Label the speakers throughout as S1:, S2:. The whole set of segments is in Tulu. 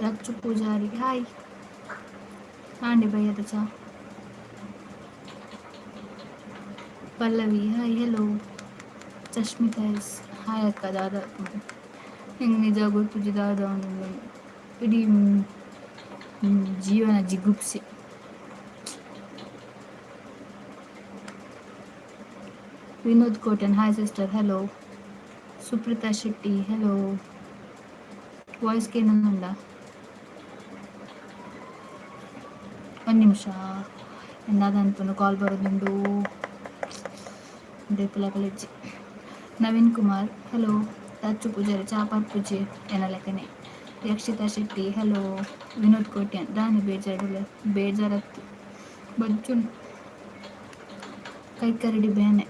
S1: ರಚ್ಚು ಪೂಜಾರಿ ಹಾಯ್. ಆಂಡಿ ಬಯ್ಯದ ಚಾ. Pallavi hi hello. Chashmita S hi ಅಕ್ಕ ದಾದಾ. ಹೆಂಗೆ ನಿಜ ಗೊತ್ತುಜಿ ದಾದ ಇಡೀ ಜೀವನ ಜಿಗುಪ್ಸೆ. Vinod Kotian hi sister hello. Suprita Shetty hello. Voice ಕೇಳೋದುಂಡ? ಒಂದು ನಿಮಿಷ, ಎಂದಾದ ಕಾಲ್ ಬರೋದುಂಡು ಕಲೆಜ್ಜಿ. ನವೀನ್ ಕುಮಾರ್ ಹಲೋ. ರಚ್ಚು ಪೂಜಾರಿ ಚಾ ಪೂಜೆ ಎನ್ನ ಲೆಕ್ಕನೆ. ರಕ್ಷಿತಾ ಶೆಟ್ಟಿ ಹಲೋ. ವಿನೋದ್ ಕೋಟ್ಯಾನ್ ದಾನಿ ಬೇಜಾರು ಬೇಜಾರತ್ತು ಬಜ್ಜುನ್ ಕೈಕರಡಿ ಬೇನೆ.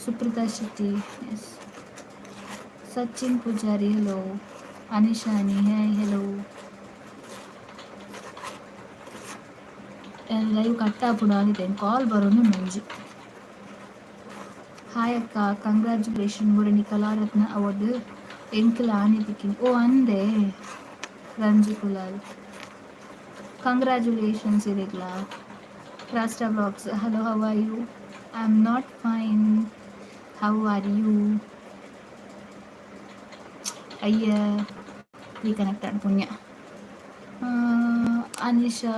S1: Suprita Shetty yes. Sachin Pujari hello. Anishani hi hello. Live cut ಆಪುಂಡು ಆನಿದೆ ಕಾಲ್ ಬರೋನು ಮಂಜು. ಹಾಯ್ ಅಕ್ಕ, ಕಂಗ್ರ್ಯಾಚುಲೇಷನ್ ಮುರಣಿ ಕಲಾರತ್ನ ಅವಾರ್ಡ್ ಎಂಕಲ್ ಆನಿ ತಿಕ್ಕಿನಿ. ಓ ಅಂದೆ ರಂಜು ಕುಲಾಲ್, ಕಂಗ್ರ್ಯಾಚುಲೇಷನ್ಸ್ ಇರೆಗ್ಲಾ. Rasta blogs hello, how are you? I am not fine, how are you? ಅಯ್ಯ ರೀಕನೆಕ್ಟ್ ಆಡ್ ಪುಣ್ಯ. ಅನಿಶಾ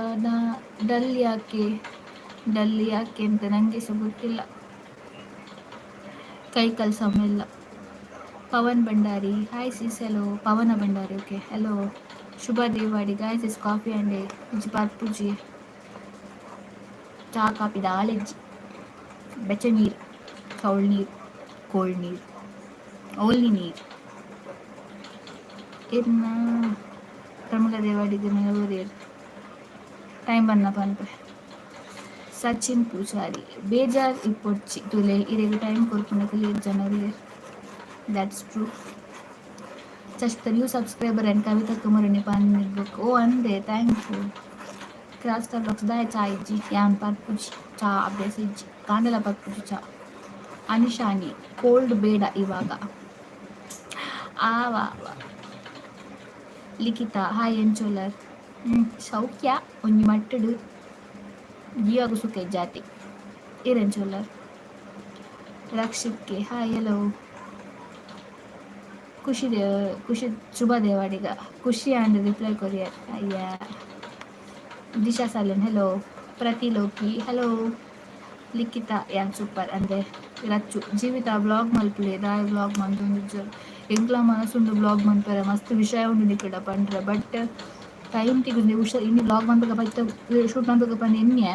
S1: ಡಲ್ ಯಾಕೆ? ಡಲ್ ಯಾಕೆ ಅಂತ ನನಗೆ ಸಹ ಗೊತ್ತಿಲ್ಲ. ಕೈ ಕಾಲು ಸಮ. Pavan Bhandari hi sis hello. Pavana Bhandari okay hello. Shubha Devadi guys is coffee and ಇಜ್ಜಿ ಪೂಜಿ ಚಾ ಕಾಪಿ ದಾಳಿಜ್ಜಿ ಬೆಚ್ಚ ನೀರು, ಕೌಳ್ ನೀರು, ಕೋಲ್ಡ್ ನೀರು, ಓನ್ಲಿ ನೀರು. ಇನ್ನು ಪ್ರಮುಖ ದೇವಾಡಿಗೆ ಟೈಮ್ ಬನ್ನಪ್ಪ ಪನ್ಪೆ. ಸಚಿನ್ ಪೂಜಾರಿ ಬೇಜಾರ್ ಇಪ್ಪೊಡ್ಚಿ ತುಲೆ ಇರೆಗ್ ಟೈಮ್ ಕೊರ್ಪುನಕುಲು ಏತ್ ಜನ ಉಲ್ಲೆರ್. That's true. Just new subscriber and Kavita Kumarani ಪನ್ನಿ ಓ ಅಂದೆ thank you. ಕ್ರಾಸ್ಟರ್ ಬ್ಲಾಗ್ಸ್ ದಾಯ ಚಾ ಇಜ್ಜಿ ಯಾನ್ ಪರ್ಪುಜಿ ಚಾ ಅಭ್ಯಾಸ ಇಜ್ಜಿ ಕಾಂಡಲ ಪರ್ಪುಜಿ ಚಾ. ಅನಿಶಾನಿ ಕೋಲ್ಡ್ ಬೇಡ ಇವಾಗ ಆವಾ. ಲಿಖಿತಾ ಹಾಯ್ ಎಂಚೋಲರ್? ಸೌಖ್ಯ ಒಂಜಿ ಮಟ್ಟಡು ಜೀವಗು ಸುಖ ಜಾತಿ ಇರೆಂಚೋಲರ್. Rakshith K hi hello. ಖುಷಿ ದೇವ ಖುಷಿ ಶುಭ ದೇವಾಡಿಗ ಖುಷಿ ಆ್ಯಂಡ್ ರಿಪ್ಲೈ ಕೊರಿಯರ್ ಅಯ್ಯ. ದಿಶಾ ಸಾಲನ್ ಹಲೋ. ಪ್ರತಿ ಲೋಕಿ ಹಲೋ. ಲಿಖಿತಾ ಯಾನ್ ಸೂಪರ್ ಅಂದೆ. ರಚ್ಚು ಜೀವಿತ ಬ್ಲಾಗ್ ಮಲ್ಪುಲೆ ದಾಯ ಬ್ಲಾಗ್ ಮಂತೊಂದಿಜ್ಜರ್? ಎಂಕ್ಲ ಮನಸ್ಸುಂಡು ಬ್ಲಾಗ್ ಮನ್ಪೆರೆ, ಮಸ್ತ್ ವಿಷಯ ಉಂಡು ನಿಕಡ ಪಂಡ್ರೆ, ಬಟ್ ಟೈಮ್ ತಿಕ್ಕುಜಿ. ಹುಷಾರ್ ಇನಿ ಬ್ಲಾಗ್ ಮನ್ಪುಗ ಬೈತ ಶೂಟ್ ಮನ್ಪುಗ ಪಂದ್ ಎನ್ನಿಯೆ,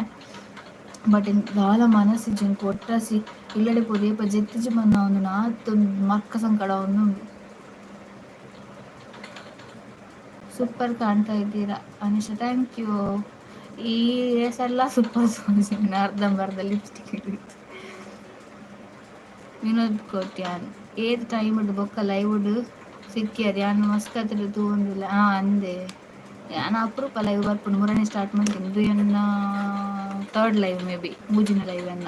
S1: ಬಟ್ ದಾಲ ಮನಸ್ಸಿಜ್ಜಿ ಎಂಕ್ ಒಟ್ರಾಸಿ. ಇಲ್ಲಡೆ ಪೋದು ಏಪ ಜೆತ್ತಿಜಿ ಪಂದ್ ಒಂದು ಆತ್ ಮರ್ಕ ಸಂಕಡ ಆವೊಂದುಂಡು. ಸೂಪರ್ ಕಾಣ್ತಾ ಇದ್ದೀರಾ ಅನಿಶಾ thank you. ಈ ರೇಸೆಲ್ಲ ಸೂಪರ್ ಅರ್ಧಂಬರ್ಧ ಲಿಪ್ಸ್ಟಿಕ್. ವಿನೋದ್ ಕೋಟ್ಯಾನ್ ಏತ್ ಟೈಮ್ ಬೊಕ್ಕ ಲೈವ್ ಸಿಕ್ಕಿಯರ್ ಯಾನ್ ಮಸ್ಕತ್ ತೂವೊಂದುಲ್ಲೆ. ಹಾಂ ಅಂದೆ ಯಾನ್ ಅಪರೂಪ ಲೈವ್ ಬರ್ಪುಂಡು. ಮುರನಿ ಸ್ಟಾರ್ಟ್ ಮಲ್ತಿನಿ. ಉಂದು ಎನ್ನ ಥರ್ಡ್ ಲೈವ್ ಮೇ ಬಿ, ಮೂಜಿನ ಲೈವ್ ಎನ್ನ.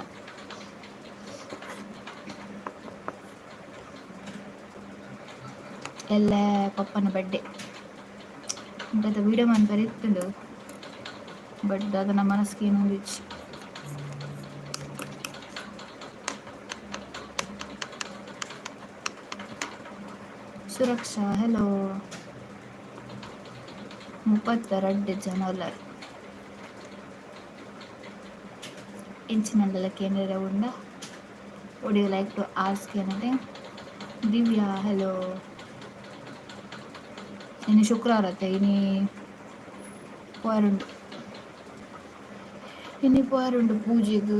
S1: ಎಲ್ಲ ಪಪ್ಪನ ಬರ್ಡೇ ಇಂತದ ವೀಡಿಯೋ ಮನ್ಪೆರೆ ಇತ್ತುಂಡು, ಬಟ್ ದಾದನ ಮನಸ್ಸಿಗೆ ಏನೊಂದಿಜ್ಜಿ. ಸುರಕ್ಷಾ ಹಲೋ. 32 ಜನ ಉಲ್ಲೆರ್. ಎಂಚಿನಂಡಲ ಕೇನೆರೆ ಉಂಡ? Would you like to ask anything? Divya hello. ಇನಿ ಶುಕ್ರವಾರ ಅತ್ತೆ, ಇನಿ ಪೋಯರುಂಡು, ಇನಿ ಪೋಯರುಂಡು ಪೂಜೆಗ್.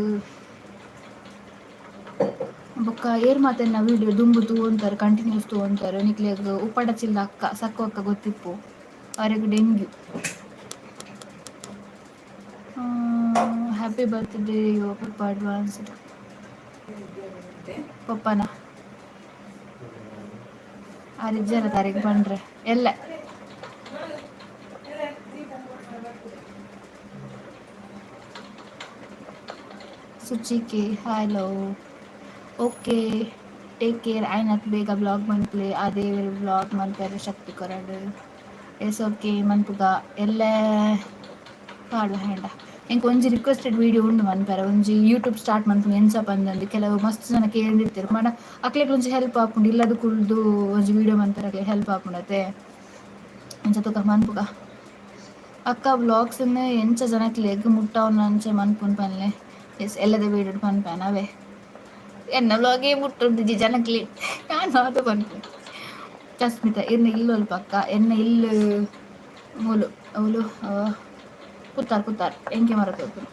S1: ಬೊಕ್ಕ ಏರ್ ಮಾತೆರ್ನ ವೀಡಿಯೋ ದುಂಬು ತೂವೊಂತಾರೆ, ಕಂಟಿನ್ಯೂಸ್ ತೂವೊಂತಾರೆ, ನಿಕ್ಲೆಗ್ ಉಪ್ಪಡ ಚಿಲ್ದ ಅಕ್ಕ ಸಕ್ಕು ಅಕ್ಕ ಗೊತ್ತಿಪ್ಪು, ಅರೆಗ್ ಡೆಂಗ್ಯೂ. ಹ್ಯಾಪಿ ಬರ್ತ್ಡೇ ಯೋ ಪಪ್ಪ ಅಡ್ವಾನ್ಸ್ಡ್. ಪಪ್ಪನ ಆರಿಜ್ಜರ ತಾರೀಕು ಪಂಡ್ರೆ ಎಲ್ಲ. ಸುಚಿಕೆ ಹಲೋ. Okay take care. ಆಯ್ನತ್ ಬೇಗ ಬ್ಲಾಗ್ ಮನ್ಪುಲೆ. ಆ ದೇವೆರ್ ಬ್ಲಾಗ್ ಮನ್ಪೆರೆ ಶಕ್ತಿ ಕೊರಡ್. ಎಸ್ ಓಕೆ ಮನ್ಪುಗ ಎಲ್ಲೆ ಪಾಡ್ಲ ಹ್ಯಾಂಡ. ಎಂಕ್ ಒಂಜಿ ರಿಕ್ವೆಸ್ಟೆಡ್ ವೀಡಿಯೋ ಉಂಡು ಮನ್ಪೆರೆ, ಒಂಜಿ ಯೂಟ್ಯೂಬ್ ಸ್ಟಾರ್ಟ್ ಮನ್ಪುನ ಎಂಚ ಪಂದಂದು ಕೆಲವು ಮಸ್ತ್ ಜನ ಕೇಂದಿತ್ತೆರ್. ಪಂಡ ಅಕ್ಲೆಗ್ ಒಂಜಿ ಹೆಲ್ಪ್ ಆಪುಂಡು, ಇಲ್ಲದ ಕುಲ್ದು ಒಂಜಿ ವೀಡಿಯೋ ಮನ್ಪೆರೆ ಅಕ್ಲೆಗ್ ಹೆಲ್ಪ್ ಆಪುಂಡು ಅತೆ. ಅಂಚ ತುಕ ಮನ್ಪುಗ. ಅಕ್ಕ ವ್ಲಾಗ್ಸ್ ನ್ ಎಂಚ ಜನಕ್ಲೆಗ್ ಮುಟ್ಟಾವುನಂಚ ಮನ್ಪುನ್ ಪನ್ಲೆ. ಎಸ್ ಎಲ್ಲದ ವೀಡಿಯೋಡ್ ಪನ್ಪೇನ ಅವೇ. ಎನ್ನ ವ್ಲಾಗೇ ಮುಟ್ಟುಂದಿಜ್ಜಿ ಜನಕ್ಲೆ, ಯಾನ್ ದಾದ ಪನ್ಪುನಿ. ತಸ್ಮಿತ ಇರ್ನ ಇಲ್ಲೊಲ್ಪ ಅಕ್ಕ? ಎನ್ನ ಇಲ್ಲ್ ಮೂಲು ಅವ್ಲು ಕುತ್ತಾರ್ ಕುತ್ತಾರ್ ಎಂಕೆ ಮರತೋಪುನು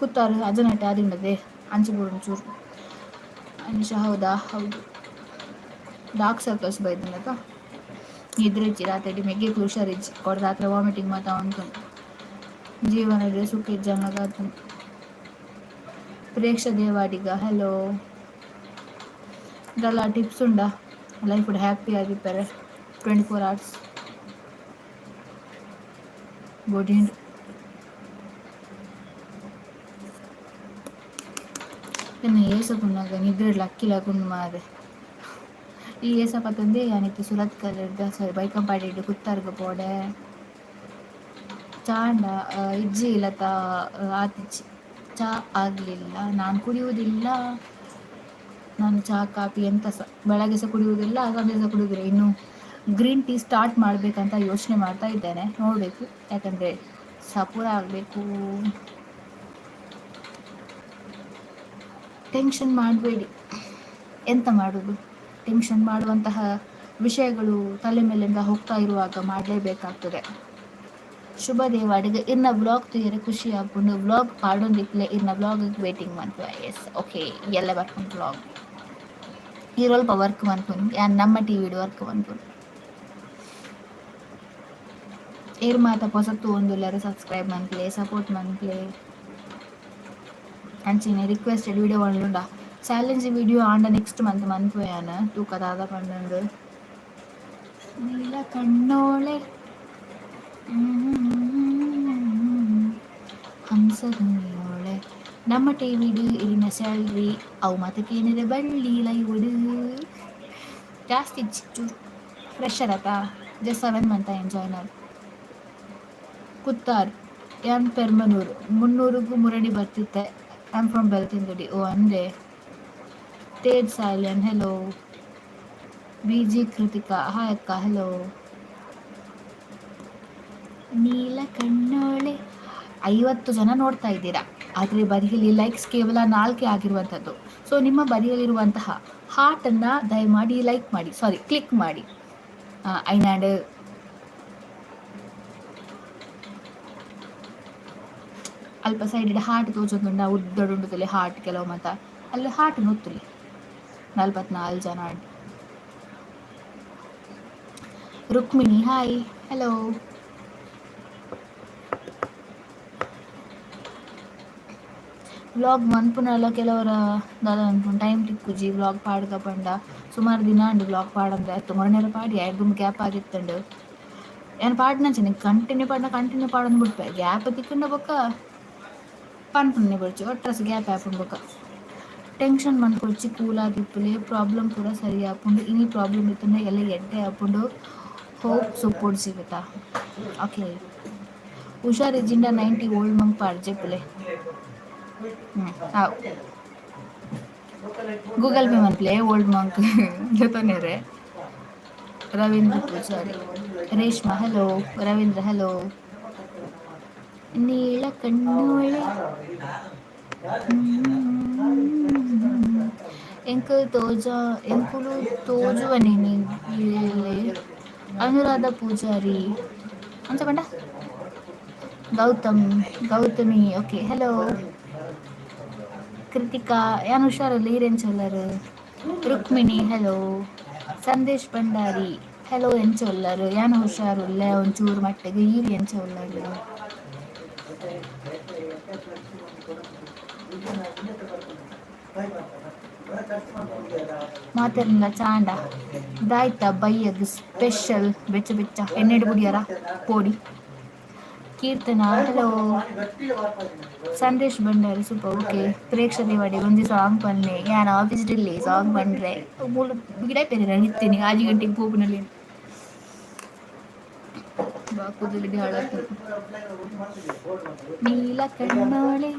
S1: ಕುತ್ತಾರ್ ಅಜನಟ್ಟೆ ಆದಿಂಡದೆ ಅಂಚೆ ಬೂರುಂಡು ಚೂರು. ಅನಿಶಾ ಹೌದಾ? ಹೌದು. ಡಾರ್ಕ್ ಸರ್ಕಲ್ಸ್ ಬೈದಿನತ. ನಿದ್ರೆ ಇಜ್ಜಿ ರಾತ್ರಿ, ಮೆಗ್ಗೆಗ್ ಹುಷಾರಿಜ್ಜಿ, ಕೊಡ ರಾತ್ರಿ ವಾಮಿಟಿಂಗ್ ಮಾತ ಉಂಟು. ಜೀವನದ ಸುಖ ಇಜ್ಜಂಗ. ಪ್ರೇಕ್ಷ ದೇವಾಡಿಗ ಹಲೋ. ಇದೆಲ್ಲ ಟಿಪ್ಸ್ ಉಂಡಾ ಲೈಫ್ ಹ್ಯಾಪಿ ಆಗಿರ್ತಾರೆ 24 ಅವರ್ಸ್? ಬೋಡಿಂಡ್ ಎನ್ನ ಏಸ ಪುನ್ನಾಗ ನಿದ್ರೆ ಲಕ್ಕಿಲ ಗುಂಡು ಮಾರೆ. ಈ ಏಸ ಪತ್ತಂದೆ ಯಾನಿತ್ತೆ ಸುರತ್ಕಲ್ ಸಾರಿ ಬೈಕಂಪಾಡಿ ಕುತ್ತಾರ್ಗ್ ಪೋಡೆ. ಚಾಂಡ ಇಜ್ಜಿ ಲತಾ, ಆತಿಜ್ಜಿ, ಚಾ ಆಗಲಿಲ್ಲ. ನಾನು ಕುಡಿಯುವುದಿಲ್ಲ. ನಾನು ಚಹಾ ಕಾಫಿ ಎಂತ ಸಹ ಬೆಳಗ್ಗೆ ಸಹ ಕುಡಿಯುವುದಿಲ್ಲ, ಸಂಜೆ ಸಹ ಕುಡಿಯುವುದಿಲ್ಲ. ಇನ್ನು ಗ್ರೀನ್ ಟೀ ಸ್ಟಾರ್ಟ್ ಮಾಡಬೇಕಂತ ಯೋಚನೆ ಮಾಡ್ತಾ ಇದ್ದೇನೆ, ನೋಡಬೇಕು. ಯಾಕಂದರೆ ಸಪೂರ ಆಗಬೇಕು. ಟೆನ್ಷನ್ ಮಾಡಬೇಡಿ. ಎಂತ ಮಾಡೋದು, ಟೆನ್ಷನ್ ಮಾಡುವಂತಹ ವಿಷಯಗಳು ತಲೆ ಮೇಲಿಂದ ಹೋಗ್ತಾ ಇರುವಾಗ ಮಾಡಲೇಬೇಕಾಗ್ತದೆ. ಶುಭ ದೇವಾಡಿಗ ಇರ್ನ ವ್ಲಾಗ್ ತೂಯೆರೆ ಖುಷಿ ಆಪುಂಡು. ವ್ಲಾಗ್ ಪಾಡೊಂದಿಪ್ಪುಲೆ. ಇರ್ನ ವ್ಲಾಗ್ ವೇಟಿಂಗ್ ಮನ್ಪುವೆ. ಎಸ್ ಓಕೆ, ಎಲ್ಲೆ ಬರ್ಪುಂಡು ವ್ಲಾಗ್. ಈರೊಲ್ಪ ವರ್ಕ್ ಮನ್ಪುನು ಯಾನ್ ನಮ್ಮ ಟಿವಿಡ್ ವರ್ಕ್ ಮನ್ಪುನು. ಏರ್ ಮಾತ ಪೊಸತ್ ತೂವೊಂದುಲ್ಲೆರ್ ಸಬ್ಸ್ಕ್ರೈಬ್ ಮನ್ಪುಲೆ, ಸಪೋರ್ಟ್ ಮನ್ಪುಲೆ. ಅಂಚೆನೆ ರಿಕ್ವೆಸ್ಟೆಡ್ ವಿಡಿಯೋ ಉಂಡ ಚಾಲೆಂಜ್ ವಿಡಿಯೋ ಆಂಡ ನೆಕ್ಸ್ಟ್ ಮಂತ್ ಮನ್ಪುವೆ ಯಾನ್. ತೂಕ ದಾದ ಪಂಡೊಂದು. ನೀಲ ಕಣ್ಣೋಳೆ ಹಂಸದುಣಿಯೋಳೆ. ನಮ್ಮ ಟಿವಿಡ್ ಇರಿನ ಸ್ಯಾಲ್ರಿ ಅವು ಮಾತಕ್ಕೇನಿದೆ ಬಳ್ಳಿ ಲೈವುಡ್ ಜಾಸ್ತಿ ಚೂರು ಫ್ರೆಶರ್ ಆತಾ, ಜಸ್ಟ್ 7 ಮಂತ್ ಆಯ್ನ್ ಜಾಯ್ನ್ ಆದ್. ಕುತ್ತಾರ್ ಯಾನ್ ಪೆರ್ಮನೂರು ಮುನ್ನೂರುಗು ಮುರಣಿ ಬರ್ತಿತ್ತೆ. I am from Belthangady. ಓ ಅಂದೆ. Tej Salian hello. B G Krithika hi ಅಕ್ಕ ಹಲೋ. ನೀಲ ಕಣ್ಣೋಳೆ. 50 ಜನ ನೋಡ್ತಾ ಇದ್ದೀರಾ, ಆದರೆ ಬದಿಯಲ್ಲಿ ಲೈಕ್ಸ್ ಕೇವಲ 4 ಆಗಿರುವಂಥದ್ದು. ಸೊ ನಿಮ್ಮ ಬದಿಯಲ್ಲಿರುವಂತಹ ಹಾರ್ಟನ್ನು ದಯಮಾಡಿ ಲೈಕ್ ಮಾಡಿ, ಸಾರಿ ಕ್ಲಿಕ್ ಮಾಡಿ. ಐನಾಡ್ ಅಲ್ಪ ಸೈಡ್ ಹಾರ್ಟ್ ತೋಜೊಂದುಂಡ ಉದ್ದಡುಂಡುತ್ತಲೆ ಹಾರ್ಟ್ ಕೆಲವು ಮತ ಅಲ್ಲಿ ಹಾರ್ಟ್ ನೊತ್ತುಲಿ. 44 ಜನ. Rukmini hi hello. ವ್ಲಾಗ್ ಮನ್ಪುನಲ ಕೆಲವರ ದಾದ ಮನ್ಪುನು ಟೈಮ್ ತಿಕ್ಕುಜಿ ವ್ಲಾಗ್ ಪಾಡ್ಗ ಪಂಡ. ಸುಮಾರು ದಿನ ಅಂಡು ವ್ಲಾಗ್ ಪಾಡಂದೆ ಮೊರನೆರ ಪಾಡಿ ಐದುಂಬು ಗ್ಯಾಪ್ ಆಗಿತ್ತುಂಡು. ಯಾನ್ ಪಾಡ್ನಂಚನೆ ಕಂಟಿನ್ಯೂ ಪಾಡ್ನ ಕಂಟಿನ್ಯೂ ಪಾಡೊಂದು ಬುಡ್ಪೆ. ಗ್ಯಾಪ್ ತಿಕ್ಕುಂಡ ಬೊಕ್ಕ ಪನ್ಪುನೆ ಬೊಡ್ಚಿ ಒಟ್ರಾಸಿ ಗ್ಯಾಪ್ ಆಪುಂಡು ಬೊಕ್ಕ. ಟೆನ್ಷನ್ ಮನ್ಪೊಡ್ಚಿ, ಕೂಲ್ ಆದಿಪ್ಪುಲೆ, ಪ್ರಾಬ್ಲಮ್ ಪೂರ ಸರಿ ಆಪುಂಡು. ಇನಿ ಪ್ರಾಬ್ಲಮ್ ಇತ್ತುಂಡ ಎಲ್ಲೆ ಎಡ್ಡೆ ಆಪುಂಡು. ಹೋಪ್ ಸಪೋರ್ಟ್ ಸಿಗುತ್ತಾ. ಓಕೆ, ಹುಷಾರಿಜ್ಜಿಂಡ 90 ಓಲ್ಡ್ ಮಂಕ್ ಪಾಡ್ಜೆಪ್ಪುಲೆ. ಆವು ಗೂಗಲ್ ಪೇ ಮನ್ಪುಲೆ ಓಲ್ಡ್ ಮಂಕ್ ಜೊತೊನೆರೆ. Ravindra Pujari, Reshma hello, Ravindra hello. ನೀಳ ಕಣ್ಣೋಳೆ ಎಂಕುಲು ತೋಜ ಎಂಕುಲು ತೋಜುವನೆ. ಅನುರಾಧ ಪೂಜಾರಿ ಅಂಚ ಪಂಡ. Gautam Gautami okay hello. ಕೃತಿಕಾ ಯಾನ್ ಹುಷಾರುಲ್ಲ, ಈರ್ ಎಂಚ ಉಲ್ಲರ್? ರುಕ್ಮಿಣಿ ಹಲೋ. ಸಂದೇಶ್ ಭಂಡಾರಿ ಹಲೋ, ಎಂಚ ಉಲ್ಲರ್? ಯಾನ್ ಹುಷಾರುಲ್ಲೆ ಒಂಚೂರು ಮಟ್ಟಿಗೆ, ಈರ್ ಎಂಚ ಉಲ್ಲರ್? ಮಾತೆರ್ನಲ ಚಾಂಡ ದಾಯ್ತ ಬಯ್ಯಗ್ ಸ್ಪೆಷಲ್? ಬೆಚ್ಚ ಬೆಚ್ಚ ಎಣ್ಣೆಡ್ ಬುಡಿಯರ ಪೋಡಿ. Keerthana hello. Sandesh Bhandari super okay. ಪ್ರೇಕ್ಷ ದೇವಾಡಿ ಒಂಜಿ ಸಾಂಗ್ ಪನ್ಲೆ. ಯಾನ್ ಆಫೀಸ್ ಇಲ್ಲಿ ಸಾಂಗ್ ಪಂಡ್ರೆ ಮೂಲು ಗಿಡ ಪೇರೆ ಇತ್ತೀನಿ 6 ಗಂಟೆಗೆ ಪೋಪುನಲ್ಲಿ. ಬಾ ಕೂದಲು ಹಾಳಾತು. ನೀಲ ಕಣ್ಣೋಳೆ.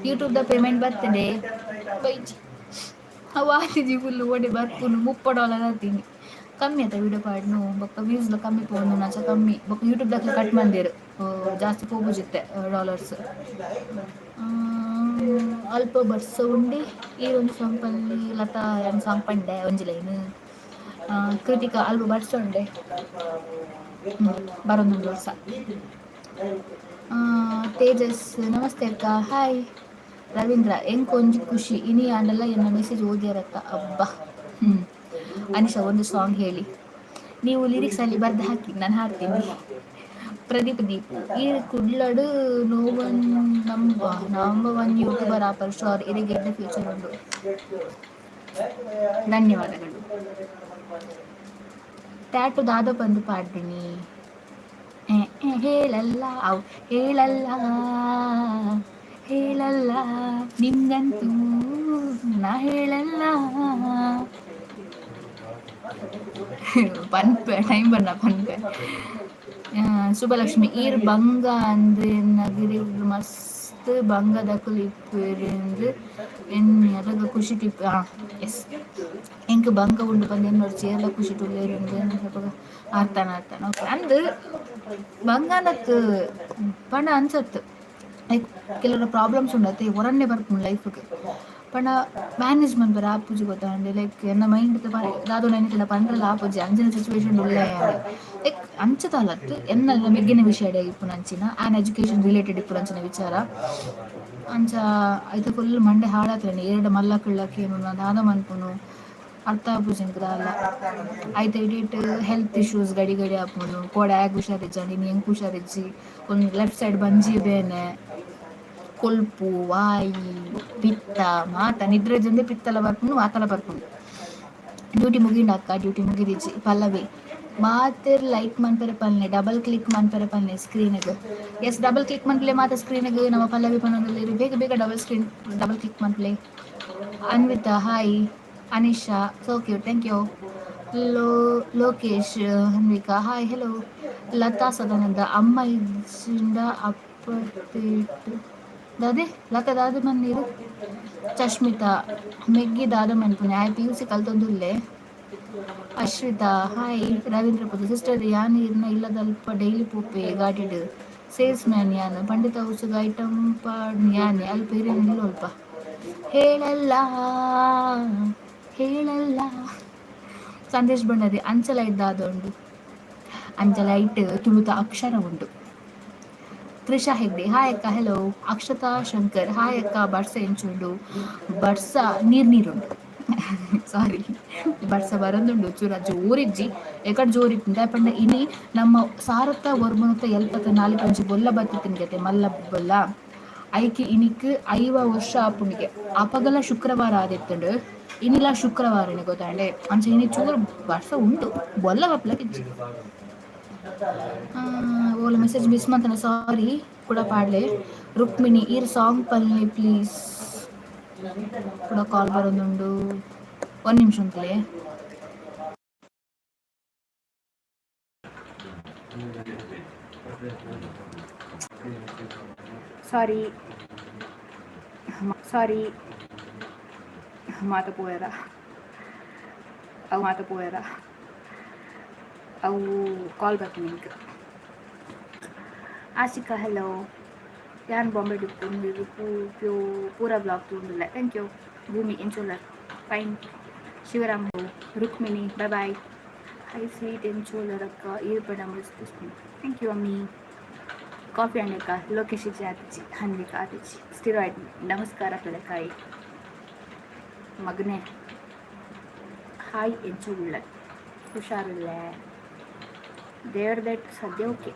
S1: ಯೂಟ್ಯೂಬ್ದ ಪೇಮೆಂಟ್ ಬರ್ತದೆ ಬೈಜಿ. ಅವು ಆತಿಜಿ ಫುಲ್ ಓಡೆ ಬರ್ಪುನು. $30 ಆತೀನಿ. ಕಮ್ಮಿ ಆತ ವಿಡಿಯೋ ಪಾಡ್ನು. ಬೊಕ್ಕ ವ್ಯೂಸ್ಲ ಕಮ್ಮಿ ಪೋನು ನಚ ಕಮ್ಮಿ. ಬೊಕ್ಕ ಯೂಟ್ಯೂಬ್ ದಕ್ಲೆ ಕಟ್ ಮಂದಿರು, ಜಾಸ್ತಿ ಪೋಪುಜಿತ್ತೆ ಡಾಲರ್ಸ್. ಅಲ್ಪ ಬರ್ಸ ಉಂಡಿ. ಈ ಒಂದು ಸಾಂಗ್ ಪಲ್ಲಿ ಲತಾ ಎನ್ ಸಾಂಗ್ ಪಂಡೆ ಒಂಜಿ ಲೈನ್. ಕೃತಿಕಾ, ಅಲ್ಪ ಬರ್ಸ ಉಂಡೆ. ಬರೊಂದುಂಡು ವರ್ಷ. ತೇಜಸ್, ನಮಸ್ತೆ ಅಕ್ಕ. ಹಾಯ್ ರವೀಂದ್ರ. ಎಂಕ್ ಒಂಜಿ ಖುಷಿ, ಇನಿ ಆಂಡಲ ಎನ್ನ ಮೆಸೇಜ್ ಓದಿಯರಕ್ಕ. ಅಬ್ಬಾ. ಅನಿಶಾ, ಒಂದು ಸಾಂಗ್ ಹೇಳಿ. ನೀವು ಲಿರಿಕ್ಸ್ ಅಲ್ಲಿ ಬರ್ದು ಹಾಕಿ, ನಾನು ಹಾಡ್ತೀನಿ. ಪ್ರದೀಪ್ ದೀಪು, ಈ ಕುಡ್ಲಡು ನೋ ಒನ್ ನಂಬ ನಂಬರ್ ಒನ್ ಯೂಟ್ಯೂಬರ್ ಆಪರ್ ಶೋರ್. ಇರೆಗ್ ಎಡ್ಡೆ ಫ್ಯೂಚರ್ ಉಂಡು. ಧನ್ಯವಾದಗಳು. ಟ್ಯಾಟು ದಾದ ಬಂದು ಪಾಡ್ದಿನಿ. ಹೇಳಲ್ಲ ಅವು, ಹೇಳಲ್ಲ ಹೇಳಲ್ಲ, ನಿಮ್ಗಂತೂ ನಾ ಹೇಳಲ್ಲ. ಪನ್ಪೆ, ಟೈಮ್ ಬಣ್ಣ ಪನ್ಪೆ. ಶುಭಲಕ್ಷ್ಮಿ, ಈರ್ ಬಂಗ ಅಂದ್ರೆ ನಗಿರಿ ಮಸ್ತ್ ಬಂಗದಕುಲು ಇಪ್ಪುವೆರಿಂದ್ ಎನ್ನಿ ಅದಗ ಖುಷಿ ಟಿಪ್. ಎಸ್, ಎಂಕ್ ಬಂಗ ಉಂಡು ಪಂದ್ ಎನ್ನೋಡು ಚೇರ್ಲ ಖುಷಿ ಉಲ್ಲೆರ್. ಅರ್ಥನ ಅರ್ಥನ. ಓಕೆ. ಅಂದ್ ಬಂಗಾನತ್ ಪಂಡ ಅನ್ಸತ್, ಲೈಕ್ ಕೆಲವರ ಪ್ರಾಬ್ಲಮ್ಸ್ ಉಂಡತ್ತೆ, ಒರನ್ನೆ ಬರ್ಪುಂಡು ಲೈಫ್ಗೆ. ಪಂಡ ಮ್ಯಾನೇಜ್ ಮನ್ಪೆರೆ ಆಪುಜಿ ಗೊತ್ತಾಂಡೆ. ಲೈಕ್ ಎನ್ನ ಮೈಂಡ್ ದಾದ ನೆನಪಿಲ್ಲ ಪಂಡ್ರಲ ಆಪುಜಿ. ಅಂಚಿನ ಸಿಚುವೇಶನ್ ಉಲ್ಲೆ. ಲೈಕ್ ಅಂಚ ದಾಲತ್ ಎನ್ನ ಮೆಗ್ಗಿನ ವಿಷಯ ಇಪ್ಪುನ ಅಂಚಿನ ಆನ್ ಎಜುಕೇಶನ್ ರಿಲೇಟೆಡ್ ಇಪ್ಪುನ ಅಂಚಿನ ವಿಚಾರ. ಅಂಚ ಐತ ಫುಲ್ ಮಂಡೆ ಹಾಳಾತ್ರೇನೆ. ಎರಡು ಮಲ್ಲಕುಳ್ಳಕ್ಕೆ ಏನು ದಾದ ಮನ್ಪುನು ಅರ್ಥ ಆಪುಜಿ ಎಂಕ್ ದಾಲ. ಐತ ಇಡಿಟ್ ಹೆಲ್ತ್ ಇಶ್ಯೂಸ್ ಗಡಿ ಗಡಿ ಆಪುಂಡು. ಕೋಡೆ ಆಯಗ್ ಹುಷಾರಿಜ್ಜಂಡ್, ಇನಿ ಎಂಕ್ ಹುಷಾರಿಜ್ಜಿ. ಒಂದು ಲೆಫ್ಟ್ ಸೈಡ್ ಬಂಜಿ ಬೇನೆ, ಕೊಲ್ಪು, ವಾಯಿ, ಪಿತ್ತ ಮಾತ. ನಿದ್ರೆ ಜಂದೆ ಪಿತ್ತಲ ಬರ್ಪುಂಡು, ಮಾತಲ ಬರ್ಪುಂಡು. ಡ್ಯೂಟಿ ಮುಗಿಂಡ ಅಕ್ಕ? ಡ್ಯೂಟಿ ಮುಗಿದಿಜ್ಜಿ. ಪಲ್ಲವಿ, ಮಾತೆರ್ ಲೈಕ್ ಮನ್ಪೆರೆ ಪಲ್ನೆ, ಡಬಲ್ ಕ್ಲಿಕ್ ಮನ್ಪೆರೆ ಪಲ್ನೆ ಸ್ಕ್ರೀನ್ಗ್. ಎಸ್, ಡಬಲ್ ಕ್ಲಿಕ್ ಮನ್ಪಲೆ ಮಾತ ಸ್ಕ್ರೀನ್ಗ್. ನಮ್ಮ ಪಲ್ಲವಿ ಪನೊಂದುಲ್ಲೆರ್, ಬೇಗ ಬೇಗ ಡಬಲ್ ಸ್ಕ್ರೀನ್ ಡಬಲ್ ಕ್ಲಿಕ್ ಮನ್ಪಲೆ. Anvitha, hi. Anisha, so cute, thank you. Low Lokesh, Anvika, hi, hello. Lata Sadananda, ಅಮ್ಮ ಇಜ್ಜಿಂಡ ಅಪ್ಪತ್ತೇಟ್ ದಾದೆ? ಲತಾ ದಾದ ಮನ್ನೀರು. ಚಶ್ಮಿತಾ, ಮೆಗ್ಗಿ ದಾದ ಮನ್ಪುನೆ? ಆಯ್ ಪಿಯುಸಿ ಕಲ್ತೊಂದುಲ್ಲೆ. ಅಶ್ವಿತಾ, ಹಾಯ್. ರವೀಂದ್ರ ಪುತ್ರ ಸಿಸ್ಟರ್, ಯಾನ್ ಇರ್ನ ಇಲ್ಲದಲ್ಪ ಡೈಲಿ ಪೋಪೆ ಗಾಡಿಡ್. ಸೇಲ್ಸ್ ಮ್ಯಾನ್ ಯಾನ್. ಪಂಡಿತ ಹೌಸ್ಗ್ ಐಟಮ್ ಪಾಡ್ ಯಾನೆ ಅಲ್ಪ ಇರೆನ ಇಲ್ಲೊಲ್ಪ. ಹೇಳಲ್ಲ ಹೇಳಲ್ಲ. ಸಂದೇಶ್ ಭಂಡಾರಿ, ಅಂಚಲ ಇದ್ದಾದ ಉಂಡು? ಅಂಚಲ ಐಟ್ ತುಳುತ ಅಕ್ಷರ ಉಂಡು. ತ್ರಿಷಾ ಹೆಗ್ಡೆ, ಹಾಯ್ ಅಕ್ಕ. ಹೆಲೋ. ಅಕ್ಷತಾ ಶಂಕರ್, ಹಾಯ್ ಅಕ್ಕ. ಬರ್ಸ ಎಂಚುಂಡು? ಬರ್ಸ ನೀರ್ ನೀರುಂಡು. ಸಾರಿ, ಬರ್ಸ ಬರಂದುಂಡು ಚೂರ ಜೋರಿಜ್ಜಿ. ಎಕಡ್ ಜೋರಿತ್ತು ಪಂಡ ಇನಿ ನಮ್ಮ ಸಾರತ್ತ ಒರ್ಮುನತ ಎಲ್ಪತ್ತ ನಾಲ್ಕು ಒಂಜಿ ಬೊಲ್ಲ ಬತ್ತಿತ್ತಿನ್ಗತೆ, ಮಲ್ಲ ಬೊಲ್ಲ. ಐಕೆ ಇನಿಕ್ 50 ವರ್ಷ ಆಪುಂಡಿಗೆ. ಅಪಗಲ ಶುಕ್ರವಾರ ಆದಿತ್ತುಂಡು, ಇನಿಲ ಶುಕ್ರವಾರನೆ ಗೊತ್ತಾಂಡೆ. ಅಂಚ ಇನಿ ಚೂರು ಬರ್ಸ ಉಂಡು, ಬೊಲ್ಲ ಬಪ್ಲಕಿಜ್ಜಿ. ಓಲ ಮೆಸೇಜ್ ಮಿಸ್ ಮಂತನ ಸಾರಿ. ಕೂಡ ಪಾಡ್ಲೆ. ರುಕ್ಮಿಣಿ, ಈರ್ ಸಾಂಗ್ ಪಲ್ನಿ ಪ್ಲೀಸ್. ಕೂಡ ಕಾಲ್ ಬರೋದುಂಡು, ಒಂದು ನಿಮಿಷ ಅಂತಲೇ. ಸಾರಿ ಸಾರಿ, ಮಾತ ಪೋಯರ ಅವು, ಮಾತ ಪೋಯರ ಅವು. ಕಾಲ್ ಬರ್ತೀನಿ ನಿಂಗೆ. ಆಶಿಕಾ, ಹಲೋ. ಯಾನ್ ಬಾಂಬೆ ಡಿಪ್ಪು ಪೂ ಪ್ಯೂ ಪೂರ ಬ್ಲಾಗ್ ತೂಂದುಲ್ಲೆ. Thank you. ಭೂಮಿ, ಎಂಚೋಲರ್? Fine. Shivaram, Rukmini, bye bye. Hi sweet, ಎಂಚೋಲರ್ ಅಕ್ಕ? ಈರ್ ಪಡ ಮಸ್ತ್. Thank you ಅಮ್ಮಿ. ಕಾಫಿ ಅಕ್ಕ? ಲೋಕೇಶ್ ಆತಿಜಿ, ಹನ್ವಿಕಾ ಆತಿಜಿ. ಸ್ಟಿರಾಯ್ಡ್, ನಮಸ್ಕಾರ. ಪೆಳಕಾಯಿ ಮಗನೇ, ಹಾಯ್. ಎಂಚ ಉಳ್ಳ? ಹುಷಾರಿಲ್ಲ ದೇವ್ರ that ಸದ್ಯ ಓಕೆ.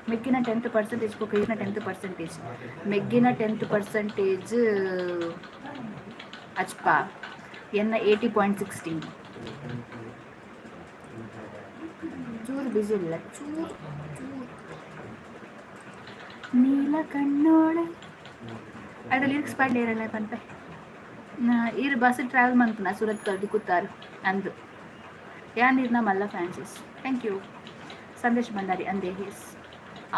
S1: ಮೆಗ್ಗಿನ 10th percentage ಬೊಕ್ಕ ಈರ್ನ 10th percentage? ಮೆಗ್ಗಿನ 10th percentage ಅಚ್ಪ, ಎನ್ನ 80.16. ಚೂರು ಬಿಸಿ ಇಲ್ಲ, ಚೂರು ಚೂರು. ನೀಲ ಕಣ್ಣೋಳೆ ಅದ ಲಿರಿಕ್ಸ್ ಪಾಡ್ಲೇರಲ್ಲ ಪನ್ಪೆ. ಈರ್ ಬಸ್ ಟ್ರಾವೆಲ್ ಮನ್ಪುನ ಸೂರತ್ ಕಲ್ದಿ ಕೂತಾರು ಅಂದು. ಯಾನ್ ಇರ್ನ ಮಲ್ಲ ಫ್ಯಾನ್ಸಸ್. Thank you. Sandesh Bhandari, ಅಂದೆ. ಎಸ್.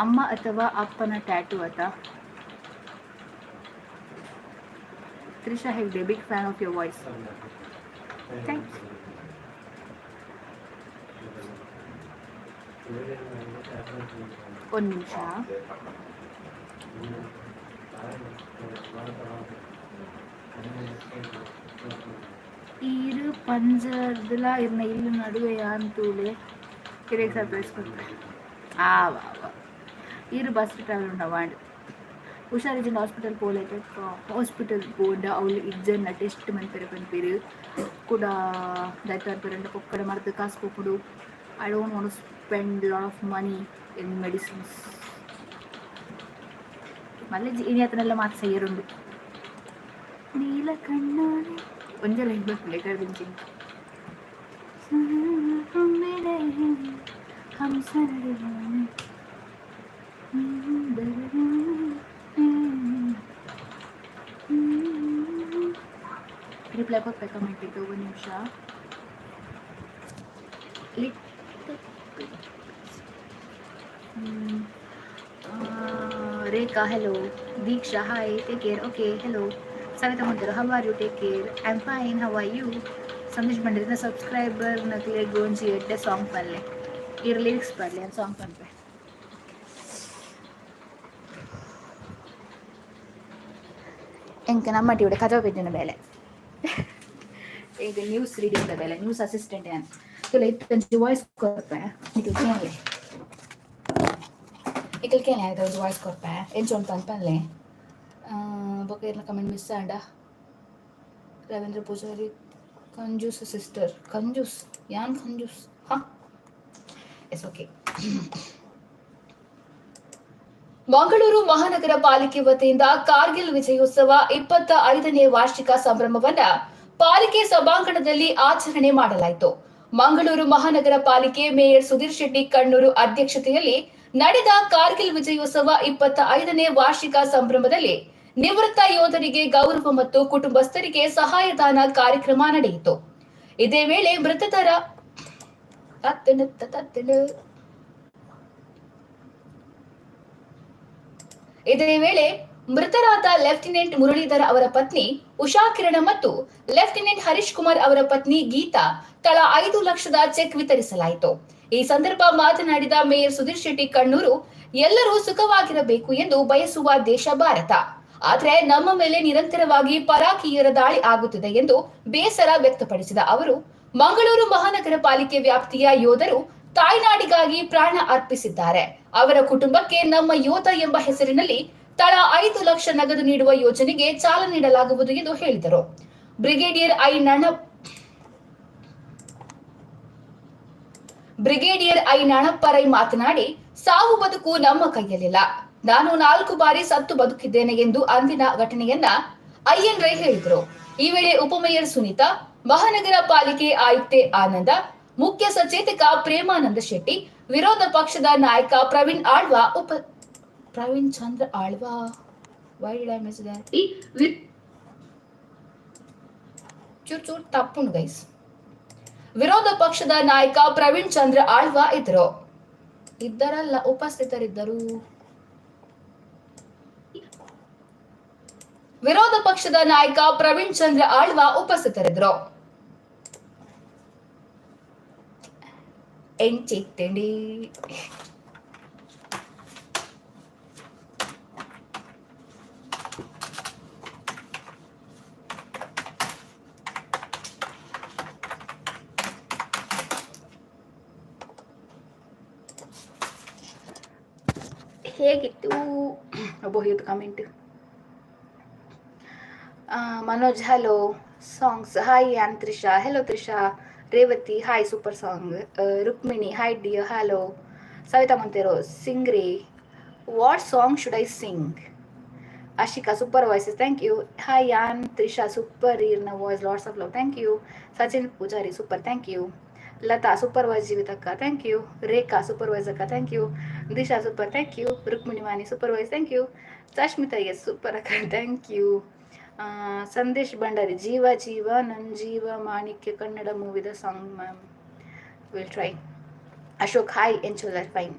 S1: ಅಮ್ಮ ಅಥವಾ ಅಪ್ಪನ ಟ್ಯಾಟೂ ಅತ? Trisha Hegde, big fan of your voice. Thank you. ಒಂದು ನಿಮಿಷ. ಈರು ಪಂಜರ್ದಲ ಇರ್ನ ಇಲ್ಲು ನಡುವೆ ಯಾನ್ ತೂಲೆ ಇರೆಗ್ ಸರ್ಪ್ರೈಸ್ ಕೊರ್ಪೆ. ಆ ವಾ ವಾ, ಈರು ಬಸ್ ಟ್ರಾವೆಲ್ ಉಂಡ ವಾಂಡ್ ಹುಷಾರಿಜ್ಜಂಡ ಹಾಸ್ಪಿಟಲ್ ಪೋಲೆ. ಹಾಸ್ಪಿಟಲ್ ಪೋಂಡ ಅವ್ಲು ಇಜ್ಜನ್ನ ಟೆಸ್ಟ್ ಮನ್ಪೆರೆ ಪನ್ಪೆರ್. ಕುಡ ದಾಯ್ತ ಪನ್ಪೆರಂಡ ಪೊಕ್ಕಡೆ ಮರ್ದ್ ಕಾಸ್ ಪೋಪುಂಡು. I don't want to spend lot of money in medicines. ಮಲ್ಲ ಇನಿ ಅತನೆಲ್ಲ ಮಾತ ಸಯ್ಯರುಂಡು. ನೀಲ ಕಣ್ಣಾನೆ ಒಂಜೆ ಲೈನ್ ಬರ್ಪುಂಡು ಎಕರ್ದಿಂಚಿ. मिले हैं हम सरवाने. ರಿಪ್ಲೈ ಕೊರ್ಪೆ ಕಮೆಂಟಿಗ್, ಒಂದು ನಿಮಿಷ. ಲಿಟ್ Rekha, hello. Deeksha, hi, take care. Okay, hello. Savita Montero, how are you? Take care. I am fine, how are you? Sandesh ಬಂಡಿರಿನ subscriber ನಕ್ಲೆಗ್ ಒಂಜಿ ಎಡ್ಡೆ ಸಾಂಗ್ ಪನ್ಲೆ. ಈರ್ ಲಿರಿಕ್ಸ್ ಪನ್ಲೆ, ಯಾನ್ ಸಾಂಗ್ ಪನ್ಪೆ. ಎಂಕ್ ನಮ್ಮಟಿ ಇಡೆ ಕಜವು ಪೆಜ್ಜುನ ಬೇಲೆ, ಈಗ ನ್ಯೂಸ್ ರೀಡಿಂಗ್ ದ ಬೇಲೆ, ನ್ಯೂಸ್ ಅಸಿಸ್ಟೆಂಟ್ ಯಾನ್. ತುಲೆ ಇತ್ತೊಂಜಿ ವಾಯ್ಸ್ ಕೊರ್ಪೆ, ನಿಕ್ಲ್ ಕೇನ್ಲೆ. ನಿಕ್ಲ್ ಕೇನ್ಲೆ, ಆಯ್ತಾ? ಒಂಜಿ ವಾಯ್ಸ್ ಕೊರ್ಪೆ, ಎಂಚ ಉಂಡು ಪನ್ಪನ್ಲೆ. ಬೊಕ ಇರ್ನ ಕಮೆಂಟ್ ಮಿಸ್ ಆಂಡ. ರವೀಂದ್ರ ಪೂಜಾರಿ, ಕಂಜೂಸ್ ಸಿಸ್ಟರ್. ಕಂಜೂಸ್? ಯಾನ್ ಕಂಜೂಸ್? ಹಾ, ಎಸ್, ಓಕೆ. ಮಂಗಳೂರು ಮಹಾನಗರ ಪಾಲಿಕೆ ವತಿಯಿಂದ ಕಾರ್ಗಿಲ್ ವಿಜಯೋತ್ಸವ 25ನೇ ವಾರ್ಷಿಕ ಸಂಭ್ರಮವನ್ನ ಪಾಲಿಕೆ ಸಭಾಂಗಣದಲ್ಲಿ ಆಚರಣೆ ಮಾಡಲಾಯಿತು. ಮಂಗಳೂರು ಮಹಾನಗರ ಪಾಲಿಕೆ ಮೇಯರ್ ಸುಧೀರ್ ಶೆಟ್ಟಿ ಕಣ್ಣೂರು ಅಧ್ಯಕ್ಷತೆಯಲ್ಲಿ ನಡೆದ ಕಾರ್ಗಿಲ್ ವಿಜಯೋತ್ಸವ 25ನೇ ವಾರ್ಷಿಕ ಸಂಭ್ರಮದಲ್ಲಿ ನಿವೃತ್ತ ಯೋಧರಿಗೆ ಗೌರವ ಮತ್ತು ಕುಟುಂಬಸ್ಥರಿಗೆ ಸಹಾಯದಾನ ಕಾರ್ಯಕ್ರಮ ನಡೆಯಿತು. ಇದೇ ವೇಳೆ ಮೃತತರ ತತ್ತಣ ತತ್ತಣ. ಇದೇ ವೇಳೆ ಮೃತರಾದ ಲೆಫ್ಟಿನೆಂಟ್ ಮುರಳೀಧರ್ ಅವರ ಪತ್ನಿ ಉಷಾ ಕಿರಣ ಮತ್ತು ಲೆಫ್ಟಿನೆಂಟ್ ಹರೀಶ್ ಕುಮಾರ್ ಅವರ ಪತ್ನಿ ಗೀತಾ ತಲಾ 5 ಲಕ್ಷದ ಚೆಕ್ ವಿತರಿಸಲಾಯಿತು. ಈ ಸಂದರ್ಭ ಮಾತನಾಡಿದ ಮೇಯರ್ ಸುಧೀರ್ ಶೆಟ್ಟಿ ಕಣ್ಣೂರು, ಎಲ್ಲರೂ ಸುಖವಾಗಿರಬೇಕು ಎಂದು ಬಯಸುವ ದೇಶ ಭಾರತ. ಆದರೆ ನಮ್ಮ ಮೇಲೆ ನಿರಂತರವಾಗಿ ಪರಾಕೀಯರ ದಾಳಿ ಆಗುತ್ತಿದೆ ಎಂದು ಬೇಸರ ವ್ಯಕ್ತಪಡಿಸಿದ ಅವರು, ಮಂಗಳೂರು ಮಹಾನಗರ ಪಾಲಿಕೆ ವ್ಯಾಪ್ತಿಯ ಯೋಧರು ತಾಯ್ನಾಡಿಗಾಗಿ ಪ್ರಾಣ ಅರ್ಪಿಸಿದ್ದಾರೆ. ಅವರ ಕುಟುಂಬಕ್ಕೆ ನಮ್ಮ ಯೋಧ ಎಂಬ ಹೆಸರಿನಲ್ಲಿ ತಲಾ 5 ಲಕ್ಷ ನಗದು ನೀಡುವ ಯೋಜನೆಗೆ ಚಾಲನೆ ನೀಡಲಾಗುವುದು ಎಂದು ಹೇಳಿದರು. ಬ್ರಿಗೇಡಿಯರ್ I ನಾಣಪ್ಪರೈ ಮಾತನಾಡಿ, ಸಾವು ಬದುಕು ನಮ್ಮ ಕೈಯಲ್ಲಿಲ್ಲ. ನಾನು ನಾಲ್ಕು ಬಾರಿ ಸತ್ತು ಬದುಕಿದ್ದೇನೆ ಎಂದು ಅಂದಿನ ಘಟನೆಯನ್ನ ಐಎನ್ ರೈ ಹೇಳಿದರು. ಈ ವೇಳೆ ಉಪಮೇಯರ್ ಸುನೀತಾ, ಮಹಾನಗರ ಪಾಲಿಕೆ ಆಯುಕ್ತೆ ಆನಂದ, ಮುಖ್ಯ ಸಚೇತಕ ಪ್ರೇಮಾನಂದ ಶೆಟ್ಟಿ, ವಿರೋಧ ಪಕ್ಷದ ನಾಯಕ ಪ್ರವೀಣ್ ಆಳ್ವಾ ಉಪ ಪ್ರವೀಣ್ ಚಂದ್ರ Alva. Why did I miss that? ಚೂರ್ ಚೂರ್ ತಪ್ಪುಂಡು ಗೈಸ್. ವಿರೋಧ ಪಕ್ಷದ ನಾಯಕ ಪ್ರವೀಣ್ ಚಂದ್ರ ಆಳ್ವಾ ಇದ್ರು. ಇದ್ದರಲ್ಲ, ಉಪಸ್ಥಿತರಿದ್ದರು. ವಿರೋಧ ಪಕ್ಷದ ನಾಯಕ ಪ್ರವೀಣ್ ಚಂದ್ರ ಆಳ್ವಾ ಉಪಸ್ಥಿತರಿದ್ದರು. ಎಂಚಿತ್ತಿಂಡಿ. ಹೇಗಿತ್ತು? ಒಬ್ಬ comment. Manoj, hello. Songs, hi an Trisha. Hello Trisha. Revathi, hi, super song. Rukmini, hi dear, hello. Savita Montero, ಸಿಂಗ್ರಿ. What song should I sing? Ashika, super voices, thank you. Hi ಯಾನ್ ತ್ರಿಷಾ, ಸೂಪರ್ ಇರ್ನ voice, lots of love, thank you. Sachin Poojary, super, thank you. Lata, super voice ಜೀವಿತಕ್ಕ, thank you. Rekha, super voice ಅಕ್ಕ, thank you. Disha, super, thank you. Rukmini Mani, super voice, thank you. Sashmita S, super ಅಕ್ಕ, thank you. Sandesh Bhandari, ಜೀವ ಜೀವ ನನ್ ಜೀವ ಮಾಣಿಕ್ಯ ಕನ್ನಡ ಮೂವಿದ song ma'am, will try. Ashok, hi, ಎಂಚೋಲರ್? ಫೈನ್.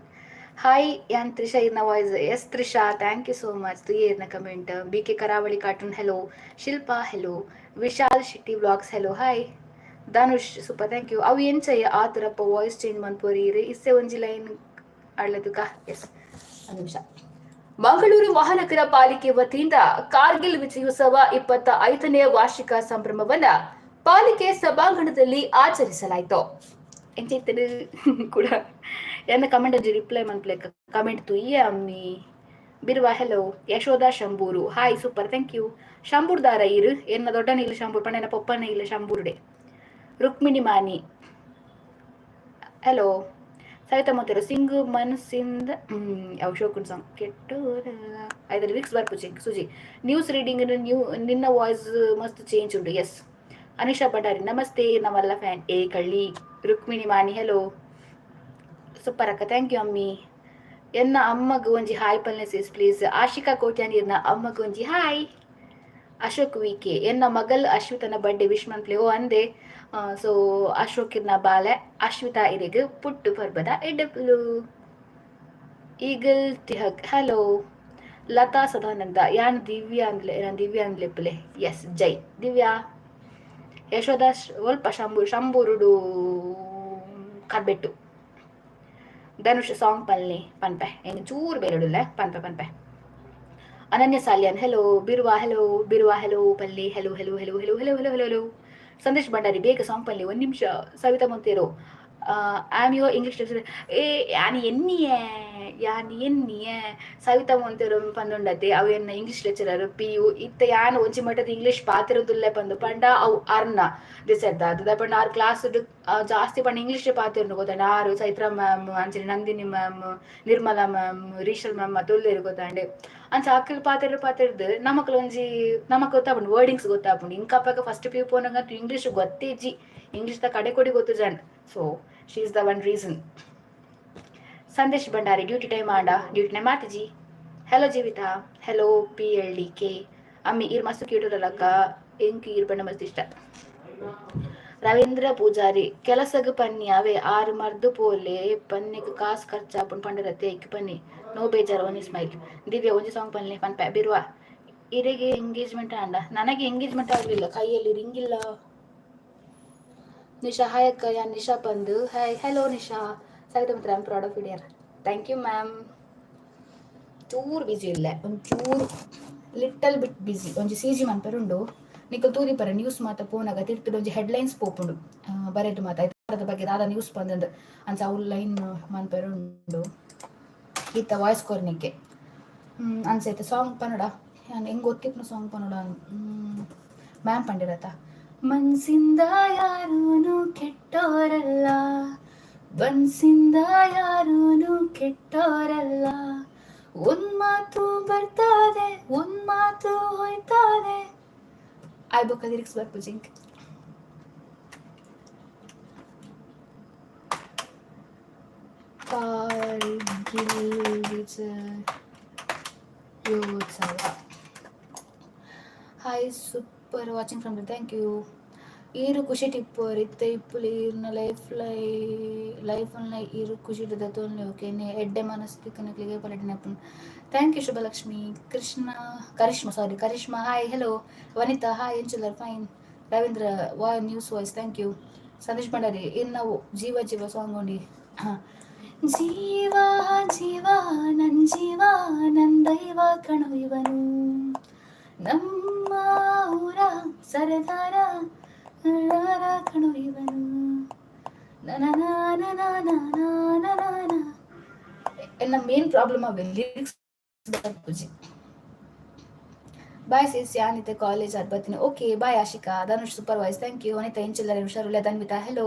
S1: ಹಾಯ್ ಯಾನ್ ತ್ರಿಷಾ ಇರ್ನ voice. Yes Trisha, thank you so much. ತುಯೇರ್ನ comment. B K Karavali cartoon hello. Shilpa hello. Vishal Shetty vlogs hello, hi. Dhanush super, thank you. ಅವು ಎಂಚಯ್ಯ ಆತರಪ್ಪ ವಾಯ್ಸ್ ಚೇಂಜ್ ಮನ್ಪುವರಿ ಇಸ್ಸೆ ಒಂಜಿ ಲೈನ್ ಆಡ್ಲದುಕ. ಎಸ್, ಒಂದು ನಿಮಿಷ. ಮಂಗಳೂರು ಮಹಾನಗರ ಪಾಲಿಕೆ ವತಿಯಿಂದ ಕಾರ್ಗಿಲ್ ವಿಜಯೋತ್ಸವ 25ನೇ ವಾರ್ಷಿಕ ಸಂಭ್ರಮವನ್ನ ಪಾಲಿಕೆ ಸಭಾಂಗಣದಲ್ಲಿ ಆಚರಿಸಲಾಯಿತು. ಎಂಚೈತನು ಕೂಡ ಎನ್ನ ಕಮೆಂಟ್ ಒಂಜಿ ರಿಪ್ಲೈ ಮನ್ಪುಲೆಕ ಕಮೆಂಟ್ ತುಯ್ಯ ಅಮ್ಮಿ. Birva hello. Yashoda Shambur hi, super, thank you. ಶಂಬೂರ್ದಾರ ಇರು ಎನ್ನ ದೊಡ್ಡನ ಇಲ್ಲ ಶಂಬೂರ್ ಪಂಡ ಎನ್ನ ಪೊಪ್ಪನ ಇಲ್ಲ ಶಂಬೂರುಡೆ. ರುಕ್ಮಿಣಿ ಮಾನಿ ಹಲೋ. ಸವಿತಾ ಮೊಂತೆರೋ ಸಿಂಗು ಮನಸ್ಸಿಂದ ಅವು ಶೋಕುನ್ ಸಾಂಗ್ ಕೆಟ್ಟು ಐದ ಲಿರಿಕ್ಸ್ ಬರ್ಪುಜಿ. ಸುಜಿ ನ್ಯೂಸ್ ರೀಡಿಂಗ್ ನ್ಯೂ ನಿನ್ನ ವಾಯ್ಸ್ ಮಸ್ತ್ ಚೇಂಜ್ ಉಂಟು. ಎಸ್. ಅನಿಶಾ ಭಂಡಾರಿ ನಮಸ್ತೆ, ನಮ್ಮಲ್ಲ ಫ್ಯಾನ್ ಏ ಕಳ್ಳಿ. ರುಕ್ಮಿಣಿ ಮಾನಿ ಹಲೋ, ಸೂಪರ್ ಅಕ್ಕ, thank you ಅಮ್ಮಿ. ಎನ್ನ ಅಮ್ಮಗ್ ಒಂಜಿ ಹಾಯ್ ಪಲ್ನೆ ಸಿಸ್ ಪ್ಲೀಸ್. ಆಶಿಕಾ ಕೋಟ್ಯಾನ್ ಇರ್ನ ಅಮ್ಮಗ್ ಒಂಜಿ ಹಾಯ್. ಅಶೋಕ್ ವಿ ಕೆ ಎನ್ನ ಮಗಲ್ ಅಶ್ವಿತನ ಬರ್ಡೇ ವಿಶ್ ಮನ್ಪ್ಲೆ. ಓ ಅಂದೆ. ಸೊ ಅಶೋಕ್ ಇರ್ನ ಬಾಲೆ ಅಶ್ವಿತಾ ಇರೆಗ್ ಪುಟ್ಟು ಪರ್ಬದ ಎಡ್ಡೆಪ್ಪುಲು. ಈಗಲ್ ತಿಹಗ್ ಹಲೋ. ಲತಾ ಸದಾನಂದ ಯಾನ್ ದಿವ್ಯಾ ಅಂದ್ಲೆ, ಯಾನ್ ದಿವ್ಯಾ ಅಂದ್ಲೆಪ್ಪುಲೆ. ಎಸ್, ಜೈ ದಿವ್ಯಾ. ಯಶೋಧ ಒಲ್ಪ ಶಂಬೂರು ಶಂಬೂರುಡು ಕರ್ಬೆಟ್ಟು. ಧನುಷ್ ಸಾಂಗ್ ಪಲ್ನಿ ಪನ್ಪೆ ಎಂಗ್ ಚೂರು ಬೇರೆಡುಲ್ಲೆ ಪನ್ಪೆ ಪನ್ಪೆ. Ananya Saliyan hello. Birva hello. Birva hello ಪಲ್ಲಿ. Hello hello hello hello hello hello hello hello. Sandesh Bhandari ಬೇಗ ಸಾಂಗ್ ಪಲ್ಲಿ, ಒಂದು ನಿಮಿಷ. Savita Monteiro am your English teacher. ಏ ಯಾನ್ ಎನ್ನಿಯೇ ಯಾನ್ ಎನ್ನಿಯೇ ಸವಿತಾ ಮೊಂತೇರೋ ಪಂದುಂಡತೆ ಅವು ಎನ್ನ ಇಂಗ್ಲಿಷ್ ಲೆಕ್ಚರರ್ ಪಿ ಯು. ಇತ್ತ ಯಾನ್ ಒಂಜಿ ಮಟ್ಟದ ಇಂಗ್ಲಿಷ್ ಪಾತೆರದುಲ್ಲೆ ಪಂದು ಪಂಡ ಅವು ಅರ್ನ ದಿಸೆದ್ದ ಅದ ಪಂಡ ಆರ್ ಕ್ಲಾಸ್ ಜಾಸ್ತಿ ಪಂಡ ಇಂಗ್ಲಿಷ್ ಪಾತೆರ್ನು ಗೊತ್ತಾಂಡ. ಆರು ಚೈತ್ರ ಮ್ಯಾಮ್ ಅಂಚನೆ Nandini ma'am Nirmala ma'am Rachel ma'am ಮತ್ತೊಲ್ಲೇರು ಗೊತ್ತಾಂಡೆ. ಅಂಚ ಅಕ್ಕಲ್ ಪಾತೆರ ಪಾತೆರ್ದು ನಮಕ್ಲ ಒಂಜಿ ನಮಕ್ ಗೊತ್ತಾಪುಂಡು, ವರ್ಡಿಂಗ್ಸ್ ಗೊತ್ತಾಪುಂಡು. ಇಂಕಪ್ಪಗ ಫಸ್ಟ್ ಪಿ ಯು ಪೋನಗ ಇಂಗ್ಲಿಷ್ ಗೊತ್ತೇಜಿ, ಇಂಗ್ಲಿಷ್ ದ ಕಡೆ ಕೊಡಿ ಗೊತ್ತು ಜನ್. So she is the one reason. Sandesh Bhandari duty time ಆಂಡ ಡ್ಯೂಟಿ ಟೈಮ್ ಆತಿಜಿ. Hello Jeevitha hello. P L D K ಅಮ್ಮಿ ಈರ್ ಮಸ್ತ್ ಕ್ಯೂಟುಲ್ಲಕ್ಕ, ಎಂಕ್ ಈರ್ ಪಂಡ ಮಸ್ತ್ ಇಷ್ಟ. ರವೀಂದ್ರ ಪೂಜಾರಿ ಕೆಲಸಗ್ ಪನ್ನಿ ಅವೇ ಆರು ಮರ್ದು ಪೋಲೆ ಪನ್ನಿಗ್ ಕಾಸ್ ಖರ್ಚಾಪುಂಡು ಪಂಡರತ್ತೆ ಇಕ್ ಪನ್ನಿ ನೋ ಬೇಜಾರ್ ಒಂಜಿ ಸ್ಮೈಲ್. ದಿವ್ಯ ಒಂಜಿ ಸಾಂಗ್ ಪನ್ಲೆ ಪನ್ಪೆ. ಬಿರ್ವಾ ಇರೆಗೆ ಎಂಗೇಜ್ಮೆಂಟ್ ಆಂಡ? ನನಗೆ ಎಂಗೇಜ್ಮೆಂಟ್ ಆಗಲಿಲ್ಲ, ಕೈಯಲ್ಲಿ ರಿಂಗ್ ಇಲ್ಲ. ನಿಶಾ ಹಾಯ್ ಅಕ್ಕ, ಯಾನ್ ನಿಶಾ ಬಂದು. Hi, hello Nisha. ಸವಿತಾ ಮಿತ್ರ I proud of you, thank you ma'am. ಚೂರು ಬಿಸಿ ಇಲ್ಲ, ಒಂಚೂರು ಲಿಟಲ್ ಬಿಟ್ ಬಿಸಿ. ಒಂಜಿ ಸಿ ಜಿ ಮನ್ಪೆರ್ ಉಂಡು ನಿಕಲ್ ತೂದಿಪರ ನ್ಯೂಸ್ ಮಾತ ಪೋನಾಗ ತಿರ್ತುಡು ಒಂಜಿ ಹೆಡ್ಲೈನ್ಸ್ ಪೋಪುಂಡು ಬರೆದು ಮಾತ ಅದ್ರ ಬಗ್ಗೆ ದಾದ ನ್ಯೂಸ್ ಬಂದಂದು ಅಂಚ ಅವು ಲೈನ್ ಮನ್ಪೆರ್ ಉಂಡು. ಇತ್ತ ವಾಯ್ಸ್ ಕೊರ್ನಿಕ್ಕೆ ಅನ್ಸೈತೆ. ಸಾಂಗ್ ಪನಡ ನಾನು ಹೆಂಗ್ ಗೊತ್ತಿಪ್ಪನ ಸಾಂಗ್ ಪನಡ ಮ್ಯಾಮ್ ಪಂಡಿರತ್ತ. ಮನ್ಸಿಂದ ಯಾರೂನು ಕೆಟ್ಟೋರಲ್ಲ, ಮನ್ಸಿಂದ ಯಾರೂನು ಕೆಟ್ಟೋರಲ್ಲ, ಒಂದ್ ಮಾತು ಬರ್ತದೆ ಒಂದ್ ಮಾತು ಹೋಯ್ತದೆ. ಆಯ್ ಬೊಕ್ಕ ಲಿರಿಕ್ಸ್ ಬರ್ಪುಜಿಂಕ್. ಕಾರ್ಗಿಲ್ ವಿಜಯೋತ್ಸವ. Hi super, watching from, thank you. ಈರು ಖುಷಿ ಟಿಪ್ಪರ್ ಇತ್ತೆ ಇಪ್ಪುಲಿ ಈರ್ನ ಲೈಫ್ ಲೈ ಲೈಫ್ ಈರು ಖುಷಿ ದತ್ತೊನ್ಲೆ. ಓಕೆ ಎಡ್ಡೆ ಮನಸ್ಥಿತಿ ಪಲಟಿನ. Thank you Shubhalakshmi. Krishna Karishma, sorry Karishma hi hello. Vanitha hi, ಎಂಚುಲರ್ fine. Ravindra ವಾ news voice, thank you. Sandesh Bhandari ಇನ್ನು ಜೀವ ಜೀವ ಸಾಂಗ್ ಉಂಡಿ. ಜೀವ ಜೀವ ನನ್ ಜೀವ ನನ್ ದೈವ ಕಣೋ ಇವನು, ನಮ್ಮ ಊರ ಸರದಾರ ಕಣೋ ಇವನು, ನನ್ನ ಮೇನ್ ಪ್ರಾಬ್ಲಮ್ ಅವೆ ಲಿರಿಕ್ಸ್ ಬರ್ಪುಜಿ. ಬಾಯ್ ಸಿಸ್, ಯಾನಿತೆ ಕಾಲೇಜ್ ಆದ್ ಬರ್ತೀನಿ. Okay bye Ashika. Dhanush super voice, thank you. Vanitha ಎಂಚಿಲ್ಲರೆ ಹುಷಾರುಲ್ಲ. ಧನ್ವಿತಾ ಹೆಲೋ.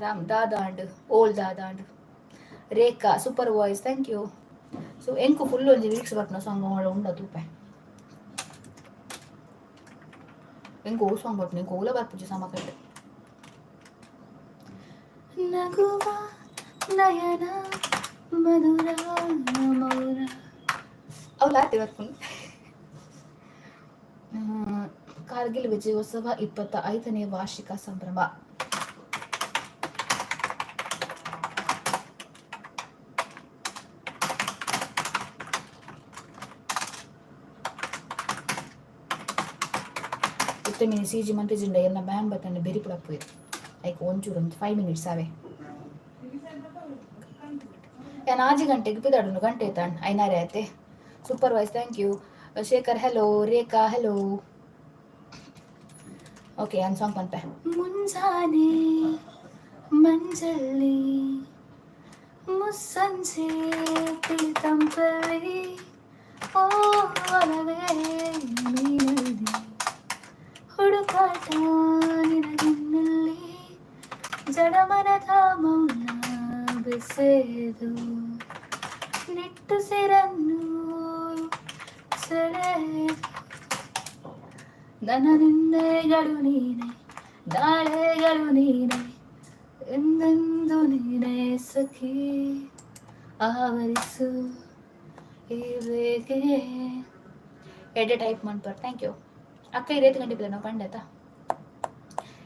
S1: ರಾಮ್ ದಾದಾಂಡ್ ಓಲ್ ದಾದಾಂಡ್. Rekha super voice, thank you. So ಎಂಕು ಫುಲ್ ಒಂಜಿ ಲಿರಿಕ್ಸ್ ಬರ್ಪುನ ಸಾಂಗ್ ಉಂಡ ತೂಪೆ. ಎಂಕ್ ಓ ಸಾಂಗ್ ಬರ್ಪುಂಡು, ಎಂಕ್ ಓಲ ಬರ್ಪುಜಿ ಸಮಕಟ್ಟ್. ನಗುವ ನಯನ ಮಧುರ ಮೌನ ಅವು ಆತೆ ಬರ್ಪುಂಡು. ಕಾರ್ಗಿಲ್ ವಿಜಯೋತ್ಸವ 25ನೇ ವಾರ್ಷಿಕ ಸಂಭ್ರಮ.
S2: ಇತ್ತೆ ಮಿನಿ ಸಿ ಜಿ ಮನ್ಪೆಜಿಂಡ ಎನ್ನ ಮ್ಯಾಮ್ ಬತ್ತಂಡ ಬೆರಿ ಪುಡಪ್ಪುವೆರ್ ಐಕ್ ಒಂಚೂರು ಒಂಜಿ 5 ಮಿನಿಟ್ಸ್ ಆವೆ. ಯಾನ್ 6 ಗಂಟೆಗೆ ಪಿದಾಡುನು. ಗಂಟೆ ಐತಾಂಡ್? ಐನಾರೆ ಆಯ್ತೆ. Super voice, thank you. Shekhar, hello. Rekha, hello. Okay, ಯಾನ್ ಸಾಂಗ್ ಪನ್ಪೆ. ಮುಂಜಾನೆ ಮಂಜಲ್ಲಿ, ಮುಸ್ಸಂಜೆ ತಂಪಲ್ಲಿ, ಓ ಒಲವೇ ನೀನಲ್ಲಿ, ಹುಡುಕಾಟ ನಿನಗಿನ್ನಲ್ಲಿ, ಜಡಮನದ ಮೌನ ಬೆಸೆದು, ನಿಟ್ಟುಸಿರನ್ನು ಸೆಳೆದು, ನನ್ನ ನಿನ್ನೆಗಳು ನೀನೆ, ನಾಳೆಗಳು ನೀನೆ, ಎಂದೆಂದು ನೀನೇ ಸಖಿ, ಆವರಿಸು ಈ ಬೇಗೆ. ಎಡ್ಡೆ ಟೈಪ್ ಮಾಡ್ಬಾರ, thank you. ಅಕ್ಕ, ಇರೇತ್ ಗಂಟೆ ನಾವು ಪಂಡತ.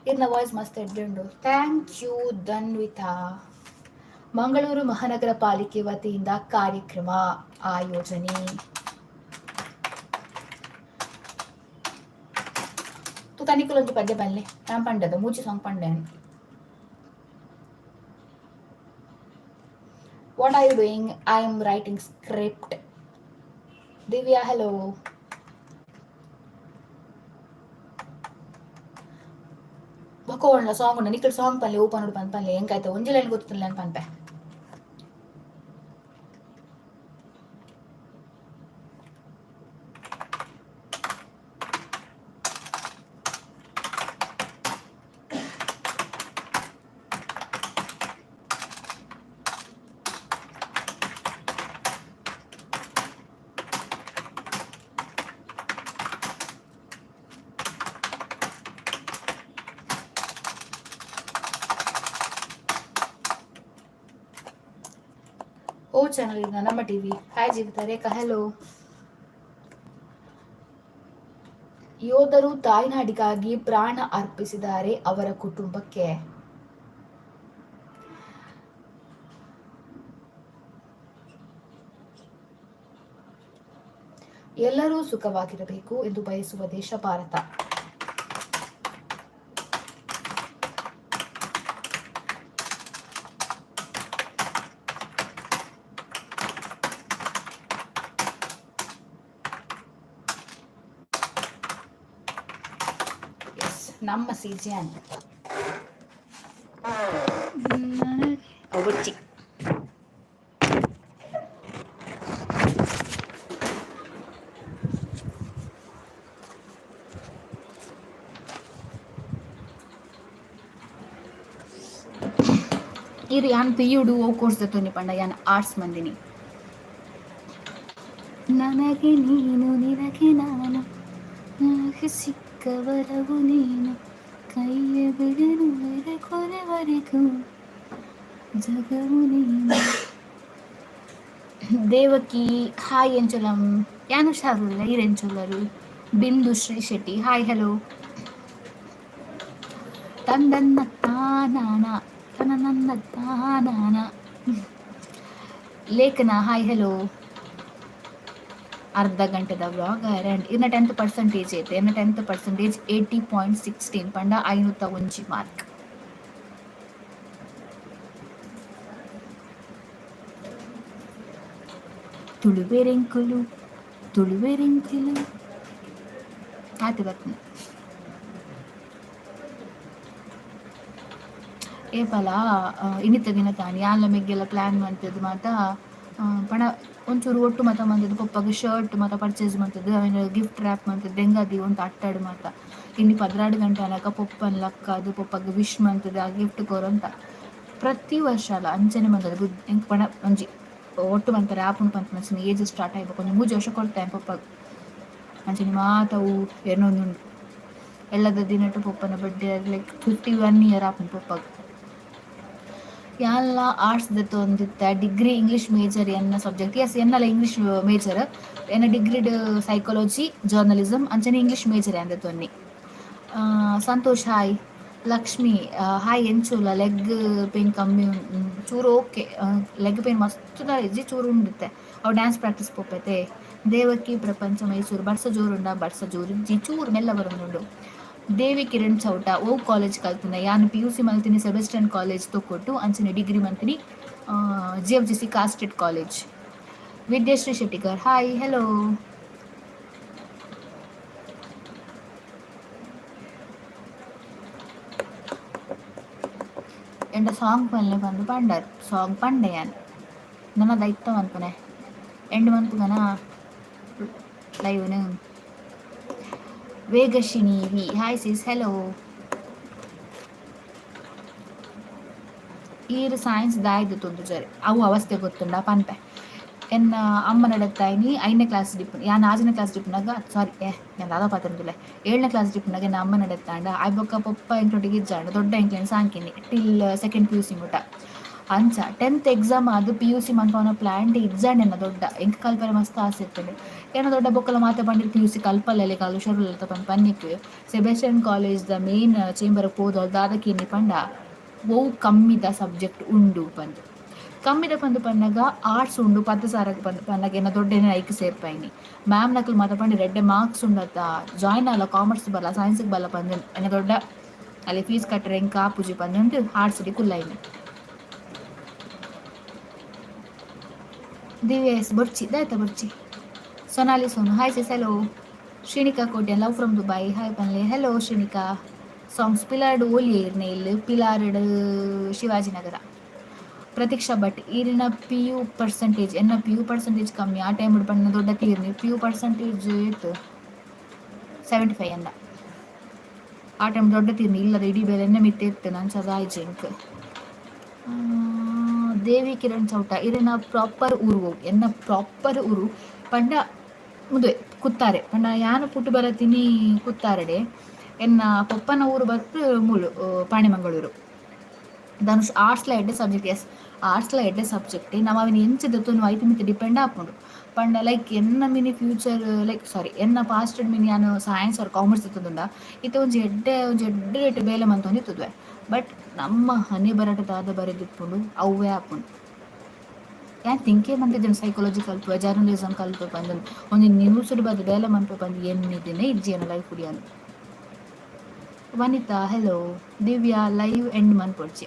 S2: ಇರ್ನ ವಾಯ್ಸ್ ಮಸ್ತ್ ಎಡ್ಡೆ ಉಂಡು, thank you. Dhanvitha. Mangaluru ಮಹಾನಗರ ಪಾಲಿಕೆ ವತಿಯಿಂದ ಕಾರ್ಯಕ್ರಮ ಆಯೋಜನೆ. ತು ತನಿಕುಲೊಂಜಿ ಪದ್ಯ ಪನ್ಲೆ. ಯಾನ್ ಪಂಡದ ಮೂಜಿ song Pande. What are you doing? I am writing script. Divya, hello. ಬೊಕ ಸಾಂಗ್ ಉಂಡು. ನಿಕಲ್ ಸಾಂಗ್ ಪನ್ಲೆ. ಓಪನ್ ಉಂಡು, ಪನ್ ಪನ್ಲೆ. ಎಂಕಾಯ್ತ ಒಂಜಿ ಲೈನ್ ಗೊತ್ತಿಲ್ಲ ಪನ್ಪೆ. ಓ ಚಾನಲ್ ಇದೆ ನಮ್ಮ ಟಿವಿ. ಹಾಯ್ ಜೀವಿತ. ರೇಖಾ, ಹಲೋ. ಯೋಧರು ತಾಯ್ನಾಡಿಗಾಗಿ ಪ್ರಾಣ ಅರ್ಪಿಸಿದ್ದಾರೆ, ಅವರ ಕುಟುಂಬಕ್ಕೆ ಎಲ್ಲರೂ ಸುಖವಾಗಿರಬೇಕು ಎಂದು ಬಯಸುವ ದೇಶ ಭಾರತ. ಎಸ್, ನಮ್ಮ ಸಿ ಜಿ ಒಬ್ಬಚ್ಚಿ. ಇರು, ಯಾನ್ ಪಿ ಯುಡು ಓ ಕೋರ್ಸ್ ದೆತ್ತೊನಿ ಪಂಡ ಯಾನ್ ಆರ್ಟ್ಸ್ ಮಂದಿನಿ. ನನಗೆ ನೀನು, ನಿನಗೆ ನಾನು, ನನಗೆ ಸಿಕ್ಕ ವರವು ನೀನು, ಕೈಯ ಬಿಡನು ಕೊನೆವರೆಗೂ, ಜಗವು ನೀನು. ದೇವಕಿ, ಹಾಯ್. ಎಂಚೊಲಂ? ಯಾನ್ ಹುಷಾರುಲ್ಲ, ಈರೆಂಚೊಲ್ಲರು? ಬಿಂದು ಶ್ರೀ ಶೆಟ್ಟಿ, ಹಾಯ್, ಹಲೋ. ತಂದನ್ನ ತಾನಾನ ತನನನ್ನ ತಾನಾನ. ಲೇಖನ, ಹಾಯ್, ಹಲೋ. ಅರ್ಧ ಗಂಟೆದ ವ್ಲಾಗ್ ಆ್ಯಂಡ್ ಇನ್ನ 10th percentage ಐತೆ. ಇನ್ನ 10th percentage 80.16 ಪಂಡ 501 ಮಾರ್ಕ್. ತುಳುವೆರೆಂಕುಲು, ತುಳುವೆರೆಂಕುಲು. ಆಯ್ತು, ಬರ್ತೀನಿ. ಏಪಲ ಇನ್ನಿತ್ತ ದಿನ ತಾನಿ ಯಾನ್ಲ ಮೆಗ್ಗೆಲ್ಲ ಪ್ಲಾನ್ ಮಂತದ್ದು ಮಾತ ಪಣ ಒಂಚೂರು ಒಟ್ಟು ಮಾತ ಮಂತದ್ದು, ಪೊಪ್ಪಗ್ ಶರ್ಟ್ ಮಾತ ಪರ್ಚೇಸ್ ಮಂತದ್ದು, ಅವೆನ್ ಗಿಫ್ಟ್ ರ್ಯಾಪ್ ಮಂತದ್ದು, ದೆಂಗಾದಿ ಒಂತ ಅಟ್ಟಾಡು ಮಾತ. ಇನ್ನು 12 ಗಂಟೆ ಆನಗ ಪೊಪ್ಪನ್ ಲಕ್ಕಾದು ಪೊಪ್ಪಗ್ ವಿಶ್ ಮಂತದ್ದು, ಆ ಗಿಫ್ಟ್ ಕೊರೊಂತ. ಪ್ರತಿ ವರ್ಷ ಅಲ್ಲ ಅಂಚನೆ ಮಂತದ್ದು. ಎಂಕ್ ಪಣ ಒಂಜಿ ಒಟ್ಟು ಮನ್ಪರೆ ಆಪುಂಡು ಪನ್ಪುನ ಏಜ್ ಸ್ಟಾರ್ಟ್ ಆಯ್ಬೊಕ ಒಂಜಿ 3 ವರ್ಷ ಕೊರ್ತೆ ಪೊಪ್ಪಗ್. ಅಂಚನೆ ಮಾತ ಅವು ಎನ್ನೊಂದುಂಡು. ಎಲ್ಲದ ದಿನಟ್ಟು ಪೊಪ್ಪನ ಬರ್ಡೇ, ಲೈಕ್ 51 ಇಯರ್ ಆಪುಂಡು ಪೊಪ್ಪಗ್. ಯಾನ್ಲ ಆರ್ಟ್ಸ್ ದೆತ್ತೊಂದಿತ್ತೆ. ಡಿಗ್ರಿ ಇಂಗ್ಲಿಷ್ ಮೇಜರ್ ಎನ್ನ ಸಬ್ಜೆಕ್ಟ್. ಎಸ್, ಎನ್ನಲ ಇಂಗ್ಲಿಷ್ ಮೇಜರ್. ಎನ್ನ ಡಿಗ್ರಿಡ್ ಸೈಕಾಲಜಿ, ಜರ್ನಲಿಸಮ್, ಅಂಚನೆ ಇಂಗ್ಲಿಷ್ ಮೇಜರ್ ಯಾನ್ ದೆತ್ತೊನ್ನಿ. ಸಂತೋಷ್, ಹಾಯ್. ಲಕ್ಷ್ಮಿ, ಹಾಯ್. ಎಂಚುಲ್ಲ? ಲೆಗ್ ಪೇನ್ ಕಮ್ಮಿ? ಚೂರು ಓಕೆ. ಲೆಗ್ ಪೇನ್ ಮಸ್ತ್ ಇಜ್ಜಿ, ಚೂರು ಉಂಡಿತ್ತೆ. ಅವು ಡ್ಯಾನ್ಸ್ ಪ್ರಾಕ್ಟೀಸ್ ಪೋಪೆತೆ. ದೇವಕಿ, ಪ್ರಪಂಚ ಮೈಸೂರು. ಬರ್ಸ ಜೋರುಂಡ? ಬರ್ಸ ಜೋರು ಇಜ್ಜಿ, ಚೂರು ಮೆಲ್ಲ ಬರೊಂದುಂಡು. ದೇವಿ ಕಿರಣ್ ಚೌಟ ಓ ಕಾಲೇಜ್ ಕಲ್ತಿನ ಯಾನ್ ಪಿ ಯು ಸಿ ಮಲ್ತಿನಿ ಸೆಬೆಸ್ಟಿಯನ್ ಕಾಲೇಜ್ ತೊಕ್ಕೊಟ್ಟು ಅಂಚನೆ ಡಿಗ್ರಿ ಮಲ್ತಿನಿ G F G C Castro college. Vidyashree Shettigar hi hello. ಎಂಡ ಸಾಂಗ್ ಪನ್ಲೆ ಪಂದ್ ಪಂಡರ್ ಸಾಂಗ್ ಪಂಡೆ ಯಾನ್ ನನ ದೈತ್ತ ಮನ್ಪುನೆ ಎಂಡ್ ಮನ್ಪುಗನ ಲೈವ್ನು. ವೇಗಶಿನಿ ವಿ ಹಾಯ್ ಸಿಸ್ ಹೆಲೋ. ಈರ್ ಸೈನ್ಸ್ ದಾಯ್ದು ತೊಂದುಜಾರೆ ಅವು ಅವಸ್ಥೆ ಗೊತ್ತುಂಡ ಪನ್ಪೆ. ಎನ್ನ ಅಮ್ಮ ನಡತ್ತಾಯಿನಿ 5ನೇ ಕ್ಲಾಸ್ ಡಿಪ್ಪು ಯಾನ್ 6ನೇ ಕ್ಲಾಸ್ ಡಿಪ್ಪುನಾಗ ಸಾರಿ ಏ ಯಾನ್ ದಾದ ಪಾತೆರೊಂದುಲ್ಲೆ 7ನೇ ಕ್ಲಾಸ್ ಡಿಪ್ಪುನಾಗ ಎನ್ನ ಅಮ್ಮ ನಡತ್ತಾಂಡ ಆಯ್ ಬೊಕ್ಕ ಪೊಪ್ಪ ಎಂಕ್ಲೊಟ್ಟಿಗೆ ಇಜ್ಜಾಂಡ ದೊಡ್ಡ ಎಂಕ್ಲೆನ್ ಸಾಂಕಿನಿ till second P U C ಮುಟ. ಅಂಚ 10th exam ಆದ್ ಪಿ ಯು ಸಿ ಮನ್ಪವನ ಪ್ಲಾನ್ ಇಜ್ಜಾಂಡ್ ಎನ್ನ ದೊಡ್ಡ ಎಂಕ್ ಕಲ್ಪರೆ ಮಸ್ತ್ ಆಸೆ ಇತ್ತುಂಡು. ಎನ್ನ ದೊಡ್ಡ ಬೊಕ್ಕಲ ಮಾತ ಪಂಡಿರ್ ಪಿ ಯು ಸಿ ಕಲ್ಪಲೆ ಕಾಲು ಹುಷಾರುಲ್ಲತ ಪಂದ್ ಪನ್ನಿಕ್ ಸೆಬೆಸ್ಟಿಯನ್ ಕಾಲೇಜ್ ದ ಮೇನ್ ಚೇಂಬರ್ ಪೋದು ಅಲ್ ದಾದ ಕೇನಿ ಪಂಡ ಒವು ಕಮ್ಮಿದ ಸಬ್ಜೆಕ್ಟ್ ಉಂಡು ಪಂದ್. ಕಮ್ಮಿದ ಪಂದ್ ಪನ್ನಗ ಆರ್ಟ್ಸ್ ಉಂಡು ಪತ್ತ್ ಸಾರ ಪಂದ್ ಪನ್ನಗ ಎನ್ನ ದೊಡ್ಡ ಐಕ್ ಸೇರ್ಪಾಯಿನಿ. ಮ್ಯಾಮ್ ನಕುಲು ಮಾತ ಪಂಡೆರ್ ಎಡ್ಡೆ ಮಾರ್ಕ್ಸ್ ಉಂಡತ್ತ ಜಾಯಿನ್ ಆಲ ಕಾಮರ್ಸ್ ಬಲ್ಲ ಸೈನ್ಸ್ ಬಲ್ಲ ಪಂದ್ ಎನ್ನ ದೊಡ್ಡ ಅಲ್ಲಿ ಫೀಸ್ ಕಟ್ಟರೆ ಎಂಕ್ ಆಪುಜಿ ಪಂದ್ ಆರ್ಟ್ಸ್ ಡ್ ಕುಲ್ಲಾಯಿನಿ. ದಿವ್ಯ S ಬೊರ್ಚಿ ದಾಯ್ತ ಬೊರ್ಚಿ. Sonali Sonu hi sis hello. Shrinika Kotian love from Dubai hi ಪನ್ಲೆ hello Shrinika. Songs ಪಿಲಾರ್ಡ್ ಓಲಿ ಇರ್ನೆ ಇಲ್ಲು ಪಿಲಾರ್ಡ್ ಶಿವಾಜಿನಗರ. ಪ್ರತೀಕ್ಷಾ ಭಟ್ ಈರಿನ ಪಿ ಯು ಪರ್ಸೆಂಟೇಜ್ ಎನ್ನ ಪಿ ಯು ಪರ್ಸೆಂಟೇಜ್ ಕಮ್ಮಿ ಆ ಟೈಮ್ ಪಂಡ ದೊಡ್ಡ ತೀರ್ನಿ ಪಿ ಯು ಪರ್ಸೆಂಟೇಜ್ ಇತ್ತು 75 ಅಂದ ಆ ಟೈಮ್ ದೊಡ್ಡ ತೀರ್ನಿ ಇಲ್ಲದ ಇಡೀ ಬೇಲೆ ಎನ್ನ ಮಿತ್ತೆ ಇತ್ತು ನಾನು ಸದಾ ಎಂಕ್. ದೇವಿ ಕಿರಣ್ ಚೌಟ ಇರೆನ ಪ್ರಾಪರ್ ಊರು ಎನ್ನ ಪ್ರಾಪರ್ ಊರು ಪಂಡ ಮುದುವೆ ಕುತ್ತಾರೆ ಪಂಡ ಯಾನ ಪುಟ್ಟು ಬರತೀನಿ ಕುತ್ತಾರಡೆ ಎನ್ನ ಪೊಪ್ಪನ ಊರು ಬತ್ತು ಮೂಲು ಪಾಣೆಮಂಗಳೂರು. ಧನುಷ್ ಆರ್ಟ್ಸ್ಲ ಎಡ್ಡೆ ಸಬ್ಜೆಕ್ಟ್ ಎಸ್ ಆರ್ಟ್ಸ್ಲ ಎಡ್ಡೆ ಸಬ್ಜೆಕ್ಟ್ ನಮ ಅವಿನ ಎಂಚ ದೆತ್ತೊನ್ನು ಐತ ಮಿತ್ತ್ ಡಿಪೆಂಡ್ ಆಪುಂಡು. ಪಂಡ ಲೈಕ್ ಎನ್ನ ಮಿನಿ ಫ್ಯೂಚರ್ ಲೈಕ್ ಸಾರಿ ಎನ್ನ ಪಾಸ್ಟ್ ಮಿನಿ ಯಾನ್ ಸೈನ್ಸ್ ಆರ್ ಕಾಮರ್ಸ್ ದೆತ್ತೊಂದುಂಡ ಇತ್ತೆ ಒಂಜಿ ಎಡ್ಡೆ ಒಂಜಿ ಎಡ್ಡೆ ರೇಟ್ ಬೇಲೆ ಮಂತೊಂದಿತ್ತುದುವೆ. ಬಟ್ ನಮ್ಮ ಹಣೆ ಬರಟ ದಾದ ಬರೆದಿಪ್ಪುಂಡು ಅವ್ವೇ ಆಪುಂಡು. ಯಾನ್ ಥಿಂಕೇ ಮಂತಿದ್ದೇನೆ ಸೈಕಾಲಜಿ ಕಲ್ಪುವೆ ಜರ್ನಲಿಸಮ್ ಕಲ್ಪುವೆ ಪಂದ್ ಒಂಜಿ ನ್ಯೂಸ್ ಬದ್ ಬೇಲೆ ಮನ್ಪುವೆ ಪಂದ್ ಎನ್ನಿದಿನ ಇಜ್ಜಿ ಎನ್ನ ಲೈಫ್ ಯಾನ್. ವನಿತಾ ಹೆಲೋ. ದಿವ್ಯಾ ಲೈವ್ ಎಂಡ್ ಮನ್ಪೊಡ್ಚಿ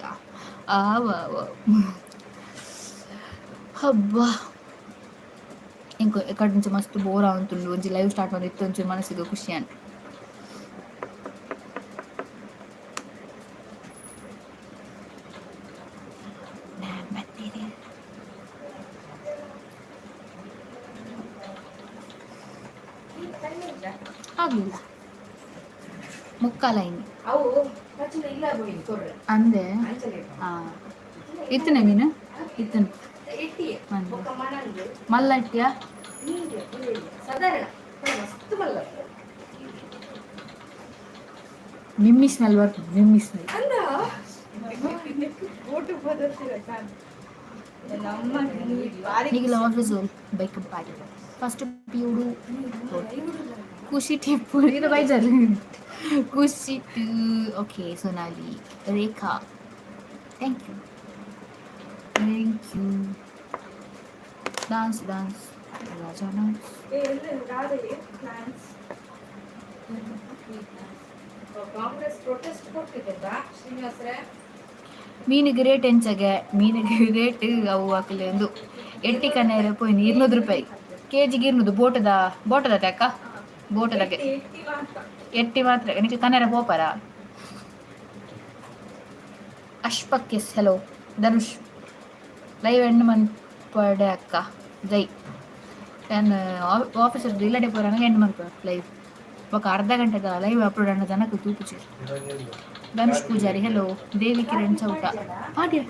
S2: ಆವ ಹಬ್ಬ ಎಂಕ್ ಎಕಡೆ ಮಸ್ತ್ ಬೋರ್ ಆವೊಂತುಂಡು ಒಂಜಿ ಲೈವ್ ಸ್ಟಾರ್ಟ್ ಮಂತ್ ಇತ್ತೆ ಒಂಚೂರು ಮನಸ್ಸಿಗೆ ಖುಷಿ ಆಂಡ್. ಆಗಲಿಲ್ಲ ಮುಕ್ಕಾಲ ಇನ್ನು ಅಂದೆ ಹಾಂ ಇತ್ತನೆ ಮೀನು ಇತ್ತನೆ ಮಲ್ಲ ಇಟ್ಟಿಯಾ ನಿಮ್ಮಿ ಸ್ಮೆಲ್ ಬರ್ತದೆ ನಿಮ್ಮಿ ಸ್ಮೆಲ್. ನಿಗಿಲ ಆಫೀಸ್ ಬೈಕ್ ಪಾಡಿ ಫಸ್ಟ್ ಪಿಯುಡು ಖುಷಿ ಟಿಪ್ಪು ಇದು ಬೈಜಾರ್ ಖುಷಿ okay Sonali Rekha thank you thank you dance dance Raja dance.
S3: Congress protest ಕೊಟ್ಟಿದ್ದಾ ಶ್ರೀನಿವಾಸ್ರೆ.
S2: ಮೀನಿಗೆ ರೇಟ್ ಎಂಚಗೆ ಮೀನಿಗೆ ರೇಟ್ ಅವು ಹಾಕಲಿ ಒಂದು ಎಟ್ಟಿ ಕಣ್ಣೇರೆ ಪೋಯಿನಿ 200 ರೂಪಾಯಿ ಕೆ ಜಿಗೆ 200 ಬೋಟದ ಬೋಟದ ಅಕ್ಕ ಬೋಟದಕ್ಕೆ ಎಟ್ಟಿ ಮಾತ್ರ ನಿಕ್ಕೆ ಕಣ್ಣೇರೆ ಪೋಪರ. Ashfaq yes hello. Dhanush live end ಮನ್ಪಡೆ ಅಕ್ಕ ಜೈ. ನಾನು ಆಫೀಸರ್ ಇಲ್ಲಡೆ ಪೋರಾಗ ಎಂಡ್ ಮನ್ಪ ಲೈವ್ ಬೊಕ ಅರ್ಧ ಗಂಟೆದ ಲೈವ್ ಅಪ್ಲೋಡ್ ಅಣ್ಣ ಜನಕ್ಕೆ ತೂಪುಚಿ. ಧನುಷ್ ಪೂಜಾರಿ ಹೆಲೋ. ದೇವಿ ಕಿರಣ್ ಚೌಟ ಪಾಡ್ಯ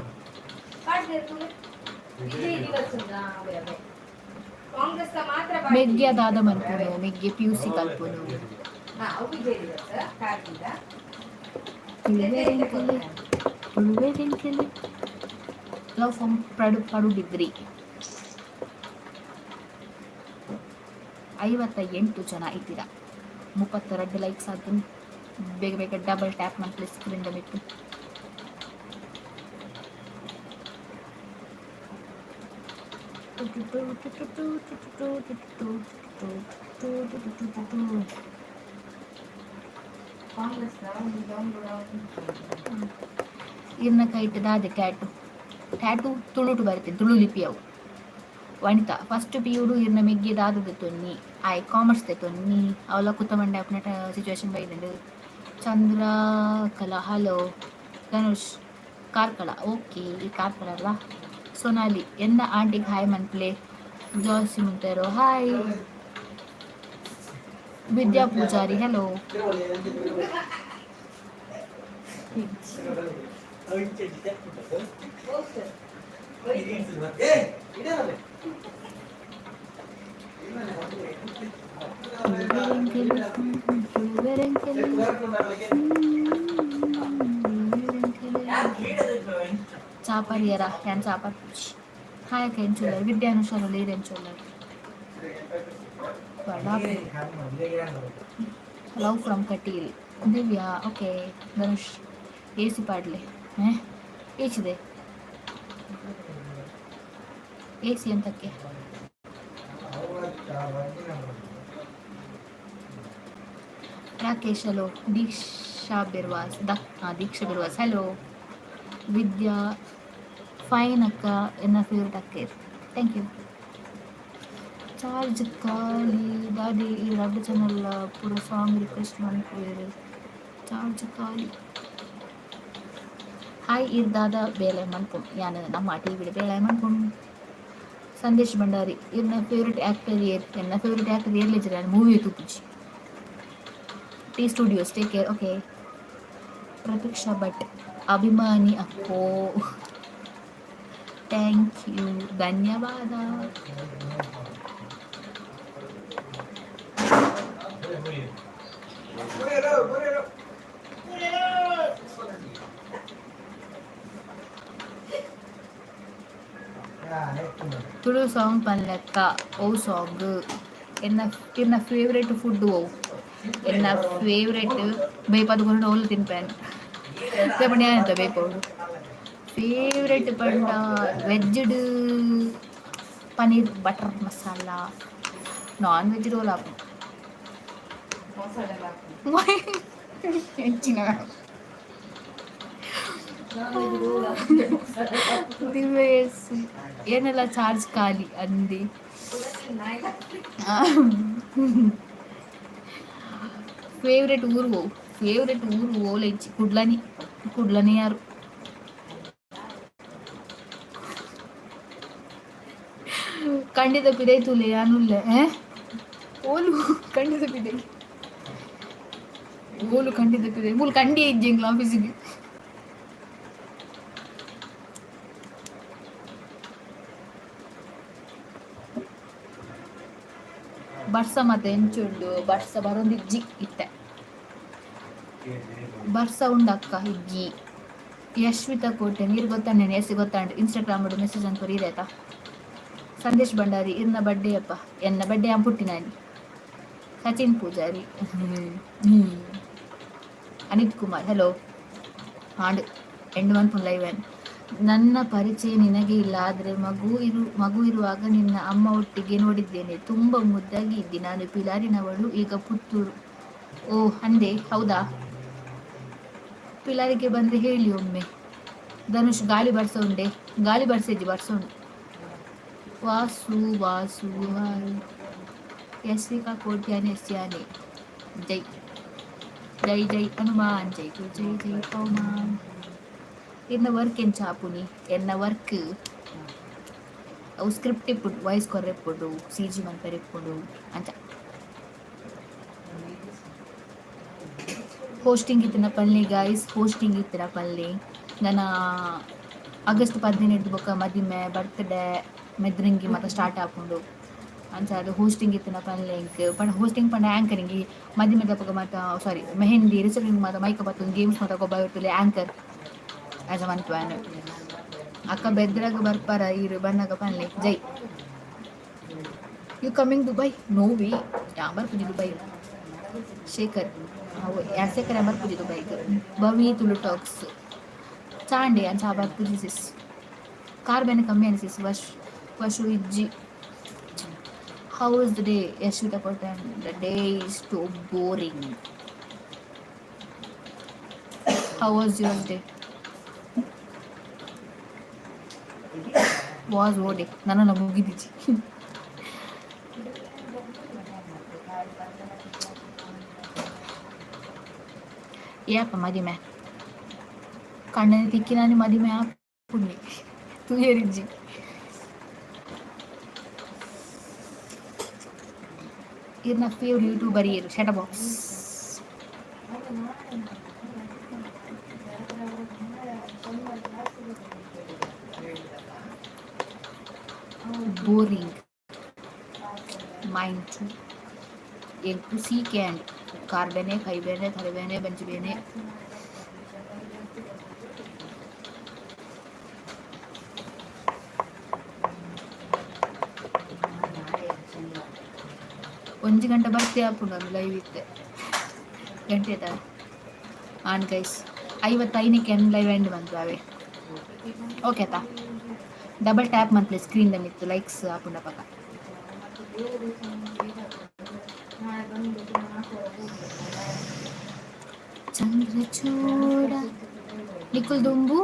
S2: ಮೆಗ್ಯ ದಾದ ಮನ್ಪುನು ಮೆಗ್ಗೆ ಪಿ ಯು ಸಿ ಕಲ್ಪುನು. Love from Padu Padubidri. 58 ಜನ ಇದ್ದೀರಾ 32 ಲೈಕ್ಸ್ ಆದ ಬೇಗ ಬೇಗ ಡಬಲ್ ಟ್ಯಾಪ್ ಮಾಡಿ ಸ್ಕ್ರೀನ್ ಮಿತ್ತು.
S3: ಕಾಂಗ್ರೆಸ್ ಡೌನ್ಲೋಡ್.
S1: ಇರ್ನ ಕೈಟ್ ದಾದೆ ಟ್ಯಾಟು? ಟ್ಯಾಟು ತುಳುಟು ಬರುತ್ತೆ, ತುಳು ಲಿಪಿ ಅವು. ವನಿತಾ, ಫಸ್ಟ್ ಪಿಯುಡು ಇರ್ನ ಮೆಗ್ಗೆ ದಾದದ ತೊನ್ನಿ? ಆಯ್ ಕಾಮರ್ಸ್ ತೊನ್ನಿ. ಅವಲ ಕುತ್ತಮಂಡೆ ಅಪ್ನ ಸಿಚುವೇಶನ್ ಬೈದಂಡು. ಚಂದ್ರ ಕಲಾ ಹಲೋ. ಧನುಷ್ ಕಾರ್ಕಳ, ಓಕೆ, ಈ ಕಾರ್ಕಳ ಅಲ್ಲ. ಸೊನಾಲಿ, ಎನ್ನ ಆಂಟಿಗೆ ಹಾಯ್ ಮನ್ಪ್ಲೆ. ಜಾಸಿ ಮುಂತೇರೋ ಹಾಯ್. ವಿದ್ಯಾ ಪೂಜಾರಿ ಹಲೋ. ಚಾಪರಿಯರ ಯಾನ್ ಚಾಪರ್ ಹಾಯ್ ಅಕ್ಕ, ಎಂಚುಲ್ಲರ್? ವಿದ್ಯಾನುಷಾಲ ಈರ್ ಎಂಚುಲ್ಲರ್? Love from Kateel Divya. Okay Dhanush, A C ಪಾಡ್ಲೆ. ಏಚಿದೆ ಎ ಸಿ ಅಂತಕ್ಕೆ? Rakesh hello. Diksha Birwas, Diksha Birwas hello. Vidya fine ಅಕ್ಕ, ಎನ್ನ ಫೇವ್ರೆಟ್ ಅಕ್ಕ. Thank you. Charge ಖಾಲಿ ದಾದಿ ಈ ರಡ್ಡ್ ಚಾನಲ್ ಪೂರ ಸಾಂಗ್ ರಿಕ್ವೆಸ್ಟ್ ಮನ್ಪುವೆರ್. ಚಾರ್ಜ್ ಖಾಲಿ. ಹಾಯ್, ಇರ್ ದಾದ ಬೇಲೆ ಮನ್ಪುನ್? ಯಾನ್ ನಮ್ಮ ಟಿವಿಡ್ ಬೇಲೆ ಮನ್ಪುನ್. ಸಂದೇಶ್ ಭಂಡಾರಿ, ಇರ್ನ ಫೇವ್ರೆಟ್ ಆಕ್ಟರ್ ಏರ್? ಎನ್ನ ಫೇವ್ರೆಟ್ ಆಕ್ಟರ್ ಏರ್ಲಿಜ್ಜೆರ್, ಯಾನ್ movie ತೂಪುಜಿ. T studios, take care. Okay. Pratiksha Bhat, ಅಭಿಮಾನಿ ಅಕ್ಕೋ. Thank you, ಧನ್ಯವಾದ. ತುಳು ಸಾಂಗ್ ಪನ್ಲೆಕ್ಕ. ಓ ಸಾಂಗ್? ಎನ್ನ ಎನ್ನ ಫೇವ್ರೆಟ್ ಫುಡ್ ಓ? ಎನ್ನ ಫೇವ್ರೆಟ್ ಬೇಪದ ಕೊಂಡು ಓಲು ತಿನ್ಪೇನ್ ಪಂಡ ಅಂತ ಬೇಪೋಡು. ಫೇವ್ರೆಟ್ ಪಂಡ ವೆಜ್ಡ್ paneer butter masala, non veg roll ಆಪು.
S3: ಮಸಾಲೆ ಹಾಕು.
S1: ಹೆಚ್ಚಿನ
S3: ನಾನ್ ವೆಜ್ ರೋಲ್ ಹಾಕ್ತೆ, ಮಸಾಲೆ ಹಾಕು.
S1: ದಿವೇಶ್, ಏನೆಲ್ಲ ಚಾರ್ಜ್ ಖಾಲಿ ಅಂದಿ.
S3: ನಾಯಿ.
S1: ಫೇವ್ರೆಟ್ ಊರು ಹೋವು? ಫೇವ್ರೆಟ್ ಊರು ಓಲ ಇಜ್ಜಿ, ಕುಡ್ಲನಿ, ಕುಡ್ಲನಿ ಯಾರು. ಖಂಡಿತ ಪಿದೈ ತೂಲೆ ಯಾನುಲ್ಲೆ. ಓಲು ಖಂಡಿತ ಪಿದೈ, ಓಲು ಖಂಡಿತ ಪಿದೈ. ಮೂಲು ಕಂಡಿ ಇಜ್ಜಿ ಎಂಕ್ಲ ಆಫೀಸಿಗೆ. ಬರ್ಸ ಮತ್ತೆ ಎಂಚುಂಡು? ಬರ್ಸ ಬರೊಂದಿಜ್ಜಿ ಇತ್ತೆ. ಬರ್ಸ ಉಂಡಕ್ಕ? ಇಜ್ಜಿ. ಯಶ್ವಿತಾ ಕೋಟೆ, ನೀರು ಗೊತ್ತಾಂಡೆ? ಎಸ್ ಗೊತ್ತಾಂಡ್. ಇನ್ಸ್ಟಾಗ್ರಾಮ್ ಮೆಸೇಜ್ ಅಂತ ಬರೀದಾಯ್ತಾ? ಸಂದೇಶ್ ಭಂಡಾರಿ, ಇರ್ನ ಬರ್ಡೇ ಅಪ್ಪ? ಎನ್ನ ಬರ್ಡೇ ಪುಟ್ಟಿನಾನಿ. ಸಚಿನ್ ಪೂಜಾರಿ. ಅನಿತ್ ಕುಮಾರ್ ಹಲೋ. ಹಾಂಡ್ ಎಂಡ್ ಮನ್ಪುನ್ ಲೈವ್. ನನ್ನ ಪರಿಚಯ ನಿನಗೆ ಇಲ್ಲ, ಆದರೆ ಮಗು ಇರುವಾಗ ನಿನ್ನ ಅಮ್ಮ ಒಟ್ಟಿಗೆ ನೋಡಿದ್ದೇನೆ. ತುಂಬ ಮುದ್ದಾಗಿ ಇದ್ದಿ. ನಾನು ಪಿಲಾರಿನವಳು, ಈಗ ಪುತ್ತೂರು. ಓ ಅಂದೆ, ಹೌದಾ? ಪಿಲಾರಿಗೆ ಬಂದರೆ ಹೇಳಿ ಒಮ್ಮೆ. ಧನುಷ್, ಗಾಳಿ ಬರ್ಸ ಉಂಡೆ? ಗಾಳಿ ಬರ್ಸಿದ್ದಿ, ಬರ್ಸ ಉಂಡು. ವಾಸು, ವಾಸು ಹಾಯ್. ಯಶ್ವಿಕಾ ಕೋಟ್ಯಾನ್ ಎಸ್ ಯಾನೆ. ಜೈ ಜೈ ಜೈ ಹನುಮಾನ್, ಜೈ ಜೈ ಜೈ ಜೈ ಪವಮಾನ್. ಎನ್ನ ವರ್ಕ್ ಎಂಚ ಆಪುನಿ? ಎನ್ನ ವರ್ಕ್ ಅವು ಸ್ಕ್ರಿಪ್ಟ್ ಇಪ್ಪುಂಡು, ವಾಯ್ಸ್ ಕೊರ್ರೆ ಇಪ್ಪುಂಡು, ಸಿಜಿ ಮನ್ಪೆರೆ ಇಪ್ಪುಂಡು ಅಂಚ. ಹೋಸ್ಟಿಂಗ್ ಇತ್ತಿನ ಪಲ್ನಿ ಗಾಯ್ಸ್, ಹೋಸ್ಟಿಂಗ್ ಇತ್ತಿನ ಪಲ್ನಿ. ನನ್ನ ಆಗಸ್ಟ್ 18 ಬೊಕ್ಕ ಮದಿಮೆ, ಬರ್ತ್ಡೇ, ಮೆದ್ರಿಂಗಿ ಮಾತ ಸ್ಟಾರ್ಟ್ ಆಪುಂಡು. ಅಂಚ ಅದು ಹೋಸ್ಟಿಂಗ್ ಇತ್ತಿನ ಪನ್ಲೆ ಎಂಕ್. ಪಂಡ ಹೋಸ್ಟಿಂಗ್ ಪಂಡ ಆ್ಯಂಕರಿಂಗ್. ಮದಿಮೆದಪಗ ಮಾತ, ಸಾರಿ, ಮೆಹಂದಿ ರಿಸೆಪ್ಷನ್ ಮಾತ ಮೈಕ್ ಬತ್ತೊಂದು ಗೇಮ್ಸ್ ಮಾತ ಗೊಬ್ಬ ಆ್ಯಂಕರ್ ಆಸ್ ಅ ಮನ್ಪುವೆನ್. ಅಕ್ಕ ಬೆದ್ರಾಗ ಬರ್ಪಾರ ಇರು? ಬನ್ನಗ ಪನ್ಲೆ. ಜೈ. You coming Dubai? No way, yeah ಬರ್ಪುಜಿ Dubai. Shekhar, yeah Shekhar, yeah ಬರ್ಪುಜಿ ದುಬೈಗ್. ಭವಿ ತುಳು ಟಾಕ್ಸ್, ಚಾಂಡೆ ಅಂಚ ಬರ್ಪುಜಿ ಸಿಸ್. ಕಾರ್ ಬೇನೆ ಕಮ್ಮಿ ಅನಿಸಿಸ್. ವಶ್ ವಶು ಇಜ್ಜಿ. How is the day? Yashwita Kotan, the day is too boring.
S2: How was your day? Was ಓಡೆ ನನ್ನ ಮುಗಿದಿಜಿ. ಏಪ ಮದಿಮೆ ಕಣ್ಣನೆ ತಿಕ್ಕಿ ನಾನು ಮದಿಮೆ ಆಪುಂಡಿ ತುಯರಿಜ್ಜಿ. ಇರ್ನ ಫೇವ್ರೆಟ್ ಯೂಟ್ಯೂಬರ್ ಇರು? ಶಟ ಬಾಕ್ಸ್. ಬೋರಿಂಗ್ ಮೈಂಡ್ ಟು. ಎಂಕು ಸೀಕೆ ಆಂಡ್ ಕಾರ್ಬೇನೆ ಕೈಬೇನೆ ತಲೆಬೇನೆ ಬಂಜಿಬೇನೆ. ಒಂಜಿ ಗಂಟೆ ಬರ್ತಿ ಆಪುಂಡು ಅದು ಲೈವ್ ಇತ್ತೆ ಗಂಟೆ ಆಯ್ತಾ? ಆನ್ ಗೈಸ್, 55ಕ್ಕೆ ಎನ್ ಲೈವ್ ಎಂಡ್ ಬಂತು ಅವೇ. ಓಕೆ ಆತಾ? ಡಬಲ್ ಟ್ಯಾಪ್ ಮಂತ್ಲಿ ಸ್ಕ್ರೀನ್ the ಮಿತ್ತು ಲೈಕ್ಸ್ ಆಪುಂಡ ಪಕ್ಕ. ಚಂದ್ರಚೂಡ ನಿಕುಲ್ ದುಂಬು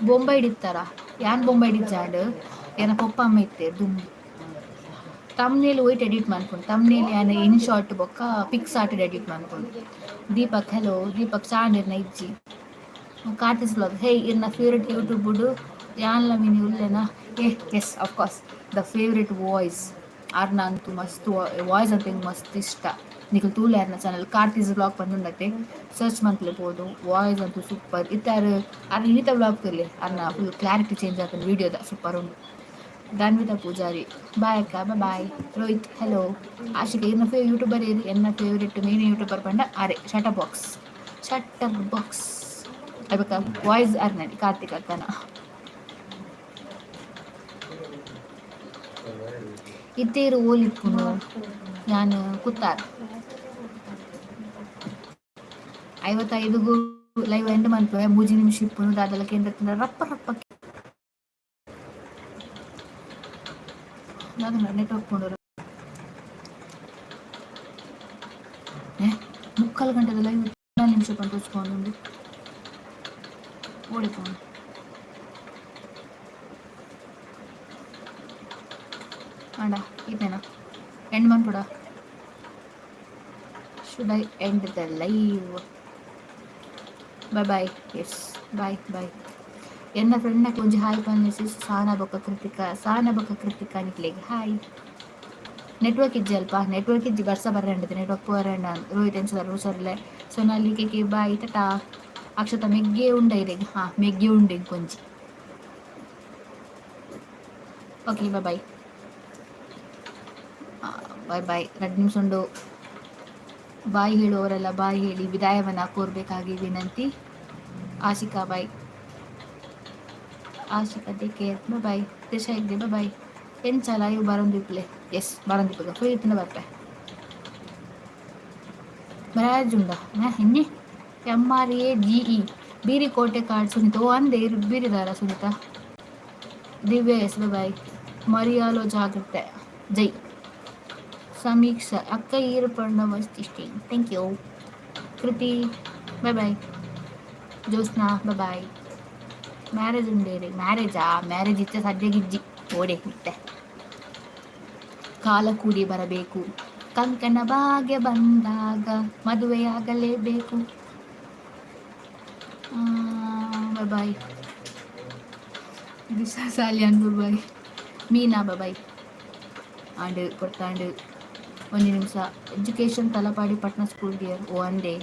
S2: ಬೊಂಬೈ ಇತ್ತಾರ? ಯಾನ್ ಬೊಂಬೈ ಇಜ್ಜಾಂಡ್, ಏನ ಪೊಪ್ಪ ಅಮ್ಮ ಇತ್ತೆ ದುಂಬು. ತಮ್ನೇಲ್ ಒಯ್ಟ್ ಎಡಿಟ್ ಮನ್ಪುಂಡು? ತಮ್ನೇಲ್ ಯಾನ್ ಇನ್ ಶಾರ್ಟ್ ಬೊಕ್ಕ ಪಿಕ್ಸ್ ಆರ್ಟ್ ಎಡಿಟ್ ಮನ್ಪುಂಡು. ದೀಪಕ್ ಹಲೋ. ದೀಪಕ್ ಚಾಂಡ್ ಇಜ್ಜಿ. ಕಾರ್ತಿಸ್ ಬ್ಲಾಗ್ ಹೇ, ಇರ್ನ ಫೇವ್ರೆಟ್ ಯೂಟ್ಯೂಬ್ ಯಾನ್ಲ ಮಿನಿ ಉಲ್ಲೆನಾ? ಏ yes, of course, the favourite voice ಆರ್ನ ಅಂತೂ ಮಸ್ತ್ ವಾಯ್ಸ್ ಅಂತ ಮಸ್ತ್ ಇಷ್ಟ. ನಿಕಲ್ ತೂಲೆ ಆರ್ನ ಚಾನಲ್, ಕಾರ್ತಿಸ್ ಬ್ಲಾಗ್ ಪಂದುಂಡತ್ತೆ, ಸರ್ಚ್ ಮಂತ್ಲೆ ಪೋದು. ವಾಯ್ಸ್ ಅಂತೂ ಸೂಪರ್ ಇತ್ತಾರು ಆರ್ನ. ಇನಿತ ಬ್ಲಾಗ್ ಇರ್ಲಿ, ಆರ್ನ ಫುಲ್ ಕ್ಲಾರಿಟಿ ಚೇಂಜ್ ಆಗ್ತದೆ ವೀಡಿಯೋದ, ಸೂಪರ್ ಉಂಟು. ಧನ್ವಿತಾ ಪೂಜಾರಿ ಬಾಯ್ ಅಕ್ಕ, ಬಾಯ್. ರೋಹಿತ್ ಹಲೋ. ಆಶಿಕ ಇರ್ನ ಫೇ ಯೂಟ್ಯೂಬರ್ ಏರಿ? ಎನ್ನ ಫೇವ್ರೆಟ್ ಮೇನ್ ಯೂಟ್ಯೂಬರ್ ಪಂಡ ಅರೆ ಶಟರ್ ಬಾಕ್ಸ್. ಶಟರ್ ಬಾಕ್ಸ್ ಅಯ್ಬಕ ವಾಯ್ಸ್ ಅರ್ನಡಿ ಕಾರ್ತಿಕ್ ಅಕ್ಕನ. ಇತ್ತೇರು ಓಲಿಪ್ಪುನು? ನಾನು ಕುತ್ತಾರ್. 55ಗೂ ಲೈವ್ ಎಂಡ್ ಮನ್ಪುವೆ. 3 ನಿಮಿಷ ಇಪ್ಪುನು. ದಾದಲ ಕೇಂದ್ರ ರಪ್ಪ ರಪ್ಪ ನೆಟ್ವರ್ಕ್ ಪೋಂಡು. 3/4 ಗಂಟೆದ ಲೈವ್ 4 ನಿಮಿಷ ಪಂತ ಓಡಿಪೋನು. ಆಂಡ ಈತೇನಾ and ಮನ್ಪುಡ? Should I end the live? Bye bye. Yes, bye bye. ಎನ್ನ ಫ್ರೆಂಡ್ನ ಒಂಜಿ ಹಾಯ್ ಪನ್ಲೆ. ಸಾನ ಬೊಕ್ಕ ಕೃತಿಕಾ, ಸಾನ ಬೊಕ್ಕ ಕೃತಿಕಾ, ನಿಕ್ಲೆಗ್ ಹಾಯ್. ನೆಟ್ವರ್ಕ್ ಇಜ್ಜಿ ಅಲ್ಪ, ನೆಟ್ವರ್ಕ್ ಇಜ್ಜಿ. ಬರ್ಸ ಬರ್ರಂಡಿದೆ, ನೆಟ್ವರ್ಕ್ ಪೋರಂಡ. ರೋಹಿತ್ ಎನ್ಸಲ ಹುಷಾರಿಲ್ಲ. Sonali K bye, tata. Akshata ಮೆಗ್ಗೆ ಉಂಡ ಇದೆ? ಹಾಂ, ಮೆಗ್ಗೆ ಉಂಡೆ ಕೊಂಚಿ. Okay, bye bye bye bye. 2 ನಿಮಿಷ ಉಂಡು. ಬಾಯ್ ಹೇಳುವವರೆಲ್ಲ ಬಾಯ್ ಹೇಳಿ ವಿದಾಯವನ್ನು ಕೋರಬೇಕಾಗಿ ವಿನಂತಿ. Ashika bye. Ashika, take care, bye. Trisha ಇದ್ದೆ, ಬಾಯ್. ಎಂಚ ಲೈವ್ ಬರೋಂದಿಪ್ಪಲೆ? ಎಸ್, ಬರೋಂದಿಪ್ಪಗ ಫ್ರೀ ಇತ್ತಿನ ಬರ್ಪೆ. ಮ್ಯಾರೇಜ್ ಉಂಡ ಇನ್ನಿ? MRAGE ಬೀರಿಕೋಟೆ ಕಾರ್ಡ್ ಸುನೀತಾ. ಓ ಅಂದೆ ಬೀರಿದಾರ ಸುನೀತಾ. Divya yes bye. ಮರಿಯಾಲೋ ಜಾಗ್ರತೆ. ಜೈ. ಸಮೀಕ್ಷಾ ಅಕ್ಕ ಈರು ಪಂಡ ಮಸ್ತ್ ಇಷ್ಟಿಂಗ್, thank you. Kriti bye bye. Jyotsna bye. Marriage ಉಂಡೇರಿ? ಮ್ಯಾರೇಜಾ? ಮ್ಯಾರೇಜ್ ಇತ್ತೆ ಸದ್ಯಗಿಜ್ಜಿ, ಓಡೆ ಇತ್ತೆ ಕಾಲ ಕೂಡಿ ಬರಬೇಕು. ಕಂಕಣ ಬಾಗೆ ಬಂದಾಗ ಮದುವೆಯಾಗಲೇಬೇಕು. Bye bye. Disha Salian bye. Meena bye. ಆಂಡ್ ಕೊಡ್ತಾಂಡ್ ಒಂಜಿ ನಿಮಿಷ. ಎಜುಕೇಷನ್ ತಲಪಾಡಿ ಪಟ್ನ ಸ್ಕೂಲ್ ಡಿಯರ್. ಓ ಅಂದೆ.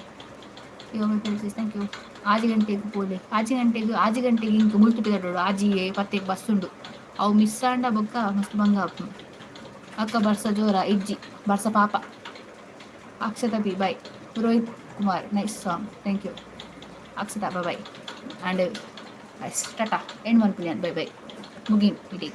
S2: Thank you. ಆಜಿ ಗಂಟೆಗೆ ಪೋಲೆ. ಆಜಿ ಗಂಟೆಗೆ, ಆಜಿ ಗಂಟೆಗೆ ಇಂಕ್ ಮುಲ್ತು ಪಿದಡೋಡು. ಆಜಿ ಪತ್ತೆಗೆ ಬಸ್ ಉಂಡು. ಅವು ಮಿಸ್ ಆಂಡ ಬೊಕ್ಕ ಮಸ್ತ್ ಬಂಗ ಆಪುಂಡು. ಅಕ್ಕ, ಬರ್ಸ ಜೋರ? ಇಜ್ಜಿ, ಬರ್ಸ ಪಾಪ. Akshatha B bye. Rohit Kumar nice song, thank you. Akshata bye and tata. End ಮನ್ಪುನಿ bye bye. ಮುಗಿ ಇಡೀ.